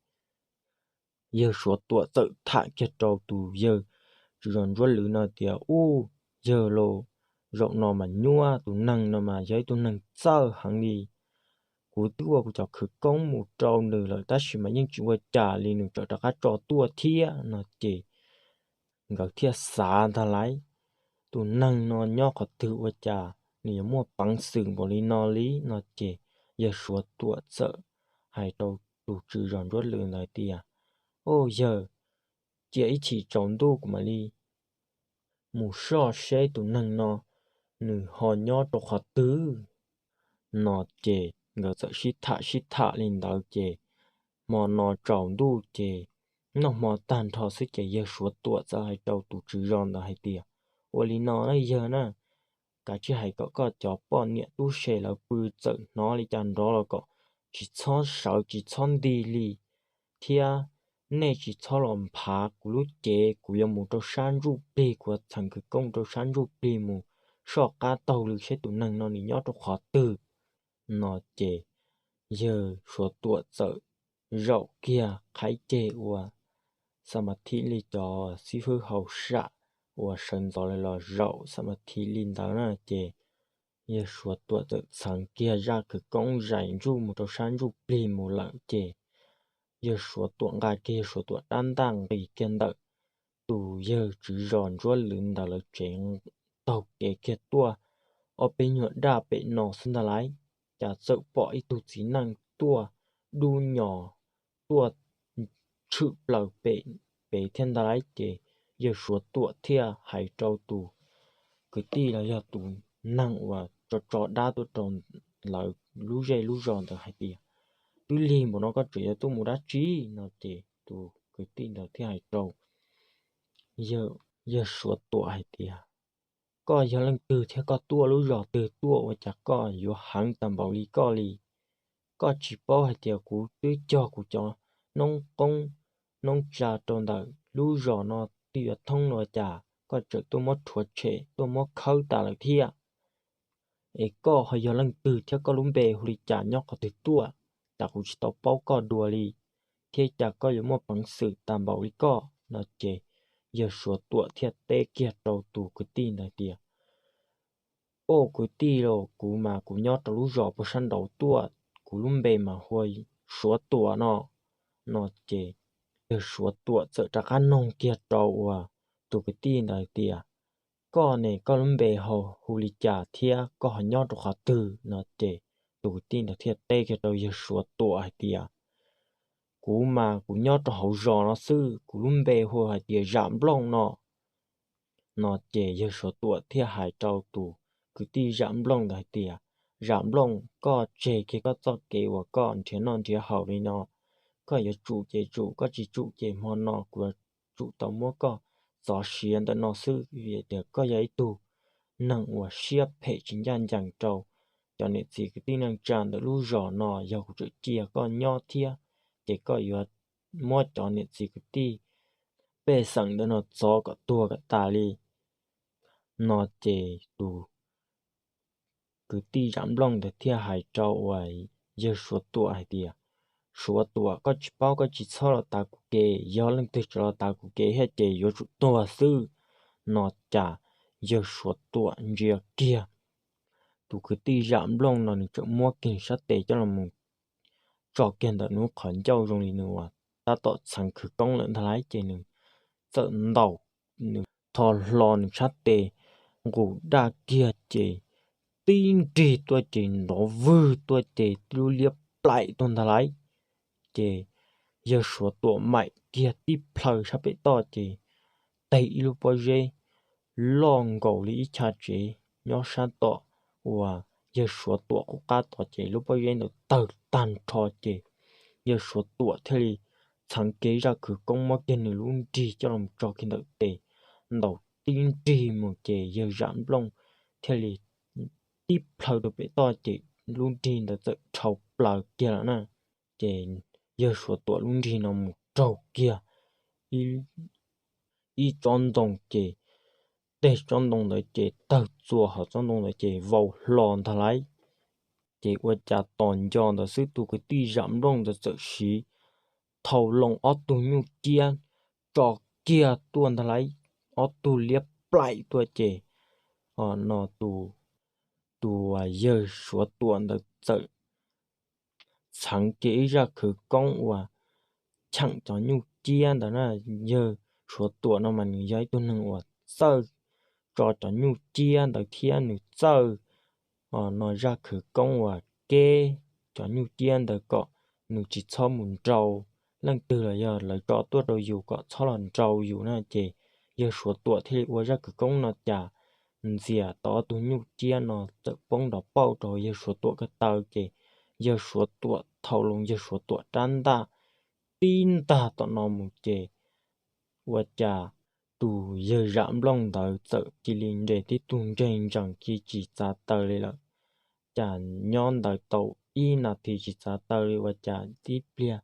yawg Suav Tuam txawm tham kiag rau tus yawg tswv zos Ntsuab Lwm no tias, ub, yawg lauj, zaum no mas nyuaj, tus neeg no mas yog ib tug neeg txawj heev li. Kuv twb ua kuv cov khawv koob mus rau nws lawm tab sis mas yeej tsis ua cas li, nws tseem rov qab tso tuaj thiab no ces nkawd thiaj xav ntag lauj, tus neeg no nyob qhov twg ua cas nws yuav muaj peev xwm npaum li no li no ces yawg Suav Tuam txawm hais rau tus tswv zos Ntsuab Lwm ntawd tias, ub yawg, cia ib chim tsaus ntuj kuv mam li mus soj seb tus neeg no nws ho nyob rau qhov twg no ces nkawd txawm sib tham sib tham li ntawd ces hmo no tsaus ntuj ces noj hmo tag nrho xwb ces yawg Suav Tuam txawm hais rau tus tswv zos ntawd hais tias, ua li no na yawg na, kav tsij hais kom koj cov poj niam tub se lawv pw txawm hnov li cas nrov los kom tsis txhob sawv tsis txhob nti li, thiab nej tsis txhob los nphav kuv lub cev, kuv yuav mus rau sab ntsuj plig, kuv yuav txheev khawv koob rau sab ntsuj plig mus soj qab taug lw saib tus neeg no nws nyob rau qhov twg. No ces yawg Suav Tuam txawm zaum kiag qhaib ceg ua xa ma thi li cov xib fwb hauj sam uas sawv ntxov li los zaum xa ma thi li ntawd na ces yawg Suav Tuam txawm txheev kiag zaj khawv koob zais ntsuj mus rau sab ntsuj plig mus lawm ces yawg Suav Tuam nqa kiag yawg Suav Tuam rab ntaj nqis kiag ntawm tus yawg tswv zos ntsuab lwm ntawd lawv tsev taug kev kiag tuaj ob peb nyuag daj pem no xwb ntag lauj, cas txawm pom ib tug txiv neej tuaj dub nyos tuaj tshwm plaws pem pem thiab ntag lauj. Ces yawg Suav Tuam thiaj hais rau tus kwv tij los yog tus neeg uas tso tso dab tuaj rau lawv lub zej lub zos ntawd hais tias, twb lig npaum no koj tseem yuav tuaj mus dab tsi? No ces tus kwv tij ntawd thiaj hais rau yawg Suav Tuam hais tias, koj yog leej twg thiab koj tuaj lub zos twg tuaj ua cas koj yuav heev tag npaum li koj li? Koj tsis paub hais tias kuv twb cog kuv cov noob qoob noob tsa rau ntawm lub zos no twb yuav thoob los cas koj tseem tuaj muab rhuav tshem tuaj muab khawb tas lawm thiab? Es koj ho yog leej twg thiab koj lub npe hu li cas nyob qhov twg tuaj? Cas kuv tsis tau paub koj dua li, thiab cas koj yuav muaj peev xwm tag npaum li koj? No ces yawg Suav Tuam thiaj teb kiag rau tus kwv tij ntawd tias, o kwv tij lauj, kuv mas kuv nyob rau lub zos puag sab nraud tuaj, kuv lub npe mas hu ua Suav Tuam no. No ces yawg Suav Tuam txawm rov qab noog kiag rau uas tus kwv tij ntawd tias, koj ne koj lub npe hu li cas thiab koj ho nyob rau qhov twg? No ces tus kwv tij ntawd thiaj teb kiag rau yawg Suav Tuam hais tias, kuv mas kuv nyob rau hauv zos no xwb, kuv lub npe hu hais tias Zam Nplooj no. No ces yawg Suav Tuam thiaj hais rau tus kwv tij Zam Nplooj ntawd hais tias, Zam Nplooj, koj tseg kiag koj txoj kev uas koj nrhiav noj nrhiav haus li no, koj yuav tsum ces tsum, koj tsis tsum ces hmo no kuv yuav tsum tau muab koj txov siav ntawm no xwb, vim tias koj yog ib tug neeg uas siab phem tsis ncaj ncees rau cov niam txiv kwv tij neej tsa ntawm lub zos no. Yog kuv tseem cia koj nyob thiab ces koj yuav muab cov niam txiv kwv tij pej xeem ntawm no txov kom tuag kom tas li. No ces tus kwv tij Zam Nplooj ntawd thiaj hais rau uas yawg Suav Tuam hais tias, Suav Tuam, koj tsis paub koj tsis txhob los tav kuv kev, yog leej twg tseem los tav kuv kev thiab ces yuav tsum tuag xwb. No cas yawg Suav Tuam ntsia kiag tus kwv tij Zam Nplooj no nws tseem muab kiag sab tes coj los mus tso kiag ntawm nws qhov ncauj zoo li nws uas tab tom txheev khawv koob lawm ntag lauj, ces nws txawm ntaus nws tho hlo nws sab tes nqus daj kiag ces tib nrig tuaj ces nrov vwg tuaj ces lub liab plaim tuaj ntag lauj. Ces yawg Suav Tuam maim kiag tib plhaw sab pem toj ces teg ib lub pob zeb loj nkaus li ib chav tsev nyob sab tom uas yawg Suav Tuam qub qab tod ces lub pob zeb ntawd tawg tag nrho ces yawg Suav Tuam thiaj li txheev kiag zaj khawv koob muab kiag nws lub nrig coj los tso kiag ntawm tes, ntaus tib nrig mus ces yawg Zam Nplooj thiaj li tib plhaw rau pem toj ces lub nrig ntawd txawm dhau plaws kiag lawm na. Ces yawg Suav Tuam lub nrig no mus raug kiag ib tsob ntoo ces tej tsob ntoo ntawd ces tawg txua, hos tsob ntoo ntawd ces vau hlo ntag lauj. Ces ua cas tos nco ntawd xwb tus kwv tij Zam Nplooj ntawd txawm siv thau loo ob tug nyuj ciab tso kiag tuaj ntag lauj, ob tug liab plaim tuaj ces no tus, tus yawg Suav Tuam ntawd txawm txheev kiag ib zaj khawv koob uas cheem cov nyuj ciab ntawd na. Yawg Suav Tuam no mas nws yog ib tug neeg uas txawj tso cov nyuj ciab ntawd thiab nws txawj no zaj khawv koob uas keb cov nyuj ciab ntawd kom nws tsis txhob mus nrau leej twg los yog lawv tso tuaj rau yus kom txhob los nrau yus na. Ces yawg Suav Tuam thiaj li ua zaj khawv koob no cas ntxias tau ob tug nyuj ciab no txawm poob nrov pauj rau yawg Suav Tuam ko taw ces yawg Suav Tuam thau loo yawg Suav Tuam rab ntaj tib ntag tom no mus ces ua cas tus yawg zam nplooj ntawd txawm cia li nres tib tug ntseg ntsees ci tsis txav taw li lawm. Cas nyob ntawd tau ib nas this tsis txav taw li ua cas tib pliag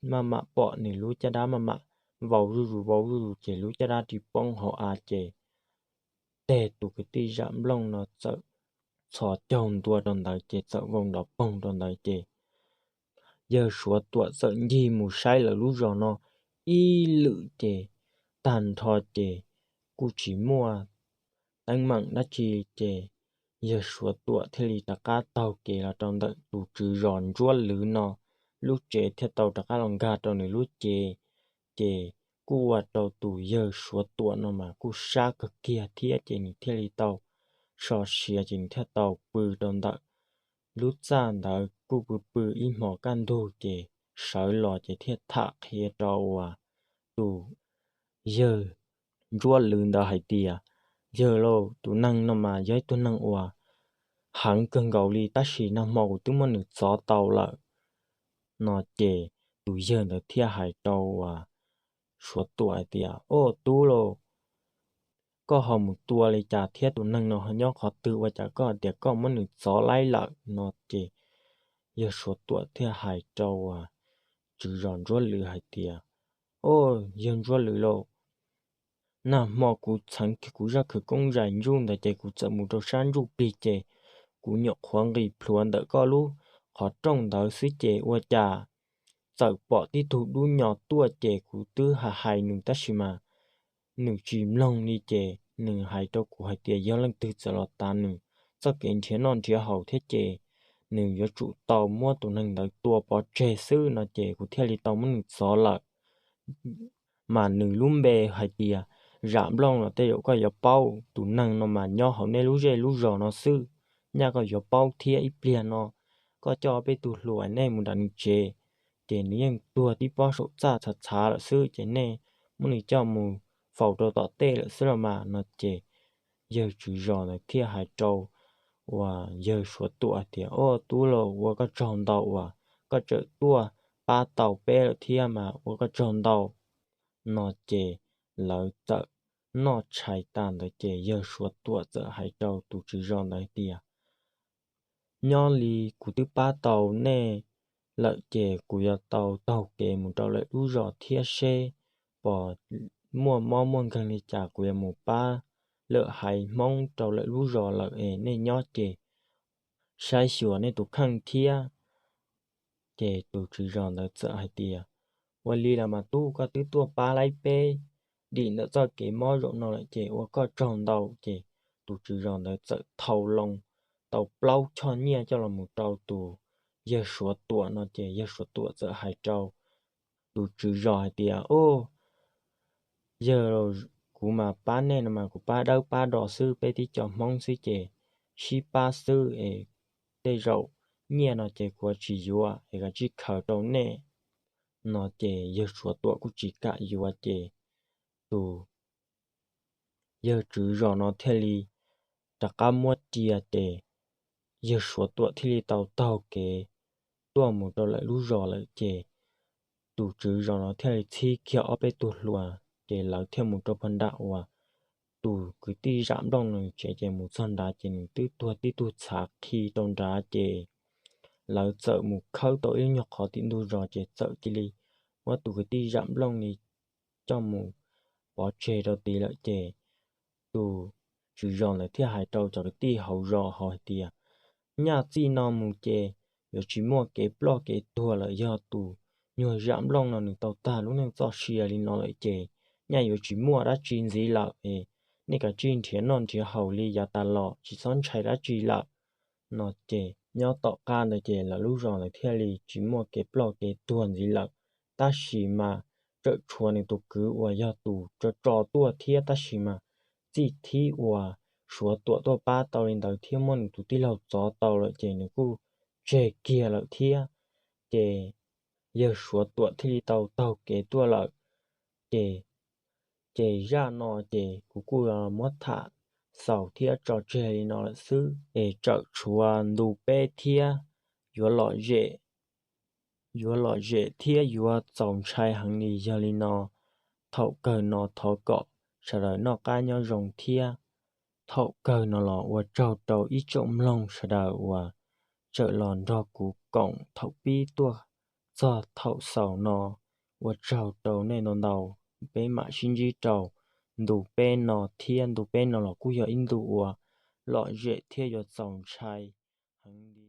maj mam pom nws lub caj dab maj mam vau zuj zus vau zuj zus ces lub caj dab ris poob hauv av ces teg tus kwv tij zam nplooj no txawm txhos caug ntua rau ntawd ces txawm vau nrov poog rau ntawd ces yawg Suav Tuam txawm ncig mus saib lawv lub zos no ib lwm ces tag nrho ces kuj tsis muaj teeb meem dab tsi ces yawg Suav Tuam thiaj li rov qab taug kev los rau ntawm tus tswv zos Ntsuab Lwm no lub tsev thiaj tau rov qab los nkag rau nws lub cev. Ces kuj ua rau tus yawg Suav Tuam no mas kuj sab kawg kiag thiab ces nws thiaj li tau so siav ces nws thiaj tau pw rau ntawm lub txaj ntawd kuj pw pw ib hmos kaj ntug ces sawv los ces thiaj tham qhia rau uas tus yawg Ntsuab Lwm ntawd hais tias, yawg lauj, tus neeg no mas yog ib tug neeg uas heev kawg nkaus li tab sis nag hmo kuv twb muab nws txov tau lawm no ces tus yawg ntawd thiaj hais rau uas Suav Tuam hais tias, o tub lauj, koj ho mus tua li cas thiab tus neeg no ho nyob qhov twg ua cas koj hais tias koj muab nws txov laib lawm no ces yawg Suav Tuam thiaj hais rau uas tswv zos Ntsuab Lwm hais tias, o yawg Ntsuab Lwm lauj, nag hmo kuv txheev kiag kuv zaj khawv koob zais ntsuj ntawd ces kuv txawm mus rau sab ntsuj plig ces kuv nyuam qhuav nqis plhuav ntawm koj lub qhov rooj ntawd xwb ces ua cas txawm pom tib tug dub nyos tuaj ces kuv twb hais hais nws tab sis mas nws tsis mloog li ces nws hais rau kuv hais tias yog leej twg txawm los tav nws txoj kev nrhiav noj nrhiav haus thiab ces nws yuav tsum tau muab tus neeg ntawd tua pov tseg xwb no ces kuv thiaj li tau muab nws txov lawm. Mas nws lub npe hais tias Zam Nplooj los tej zaum koj yuav paub, tus neeg no mas nyob hauv nej lub zej lub zos no xwb, nyaj koj yuav paub thiab. Ib pliag no koj coj peb tug hluas nej mus nram nws tsev, ces nws yeej tuag tib pob saum txaj txhav txhav lawm xwb ces nej muab nws coj mus faus rau tom tej lawm xwb los mas no ces yawg tswv zos ntawd thiaj hais rau uas yawg Suav Tuam hais tias, o tub lauj, ua koj tsaug ntau uas koj txawm tuaj pab tau peb lawm thiab mas ua koj tsaug ntau no ces lawv txawm noj tshais tas ntawd ces yawg Suav Tuam txawm hais rau tus tswv zos ntawd tias, nyob li kuv twb pab tau nej lawm ces kuv yuav tau taug kev mus rau lawm lub zos thiab seb pom muaj mob muaj nkeeg li cas kuv yuav mus pab lawm haiv Hmoob rau lawm lub zos lawm es nej nyob ces saib xyuas nej tus kheej thiab. Ces tus tswv zos ntawd txawm hais tias, ua li los mas tub, koj twb tuaj pab laib peb dim ntawm txoj kev mob zaum no lawm ces ua koj tsaug ntau. Ces tus tswv zos ntawd txawm thau loo tau plaub choj nyiaj coj los mus rau tus yawg Suav Tuam no ces yawg Suav Tuam txawm hais rau tus tswv zos hais tias, o yawg, kuv mas pab nej no mas kuv pab dawb pab do xwb, peb tib co Hmoob xwb ces sib pab xwb es tej zaum nyiaj no ces kuv tsis yuav es kav tsij khaws rau nej no ces yawg Suav Tuam kuj tsis kam yuav ces tus yawg tswv zos no thiaj li rov qab muab cia ces yawg Suav Tuam thiaj li tau taug kev tuaj mus rau lawm lub zos lawm ces tus tswv zos no thiaj li txhib kiag ob peb tug hluas ces lawv thiaj mus rau pag nram uas tus kwv tij Zam Nplooj nws tsev ces mus txog nrad ces nws twb tuag tib tug txhav qhi rau nrad ces lawv txawm mus khawb tau ib lub nyuag qhov tim ntug zos ces txawm cia li muab tus kwv tij Zam Nplooj li coj mus pov tseg rau tid lawm ces tus tswv zos ntawd thiaj hais rau cov kwv tij hauv zos hais tias, nyaj txij no mus ces yuav tsis muaj kev ploj kev tuag lawm, yog tus nyuag Zam Nplooj no nws tau tag lub neej txoj sia li no lawm ces nyaj yuav tsis muaj dab tsi ntxiv lawm es nej kav tsij nrhiav noj nrhiav haus li yav tas los tsis txhob ntshai dab tsi lawm no ces nyob tom qab ntawd ces lawv lub zos ntawd thiaj li tsis muaj kev ploj kev tuag ntxiv lawm. Tab sis mas tseem tshuav nws tus kwv uas yog tus tso tso tuaj thiab tab sis mas txij thib uas Suav Tuam tuaj pab tau li ntawd thiab muab nws tus tij laug txov tau lawm ces nws kuj tseg kiag lawm thiab. Ces yawg Suav Tuam thiaj li tau taug kev tuaj lawm. Ces, ces zaj no ces kuv kuj muab tham xaus thiab tso tseg li no lawm xwb es tseem tshuav ntu peb thiab yuav lom zem yuav lom zem thiab yuav txaus ntshai heev li. Yog li no, thaum kawg no thov kom sawv daws noj qab nyob zoo thiab thaum kawg no los ua tsaug rau ib tsoom mloog sawv daws uas tseem los nrog kuv koom thaum pib tuaj txog thaum xaus no. Ua tsaug rau nej ntau ntau, peb mam sib ntsib rau ntu peb no thiab. Ntu peb no los kuj yog ib ntu uas lom zem thiab yuav txaus ntshai heev.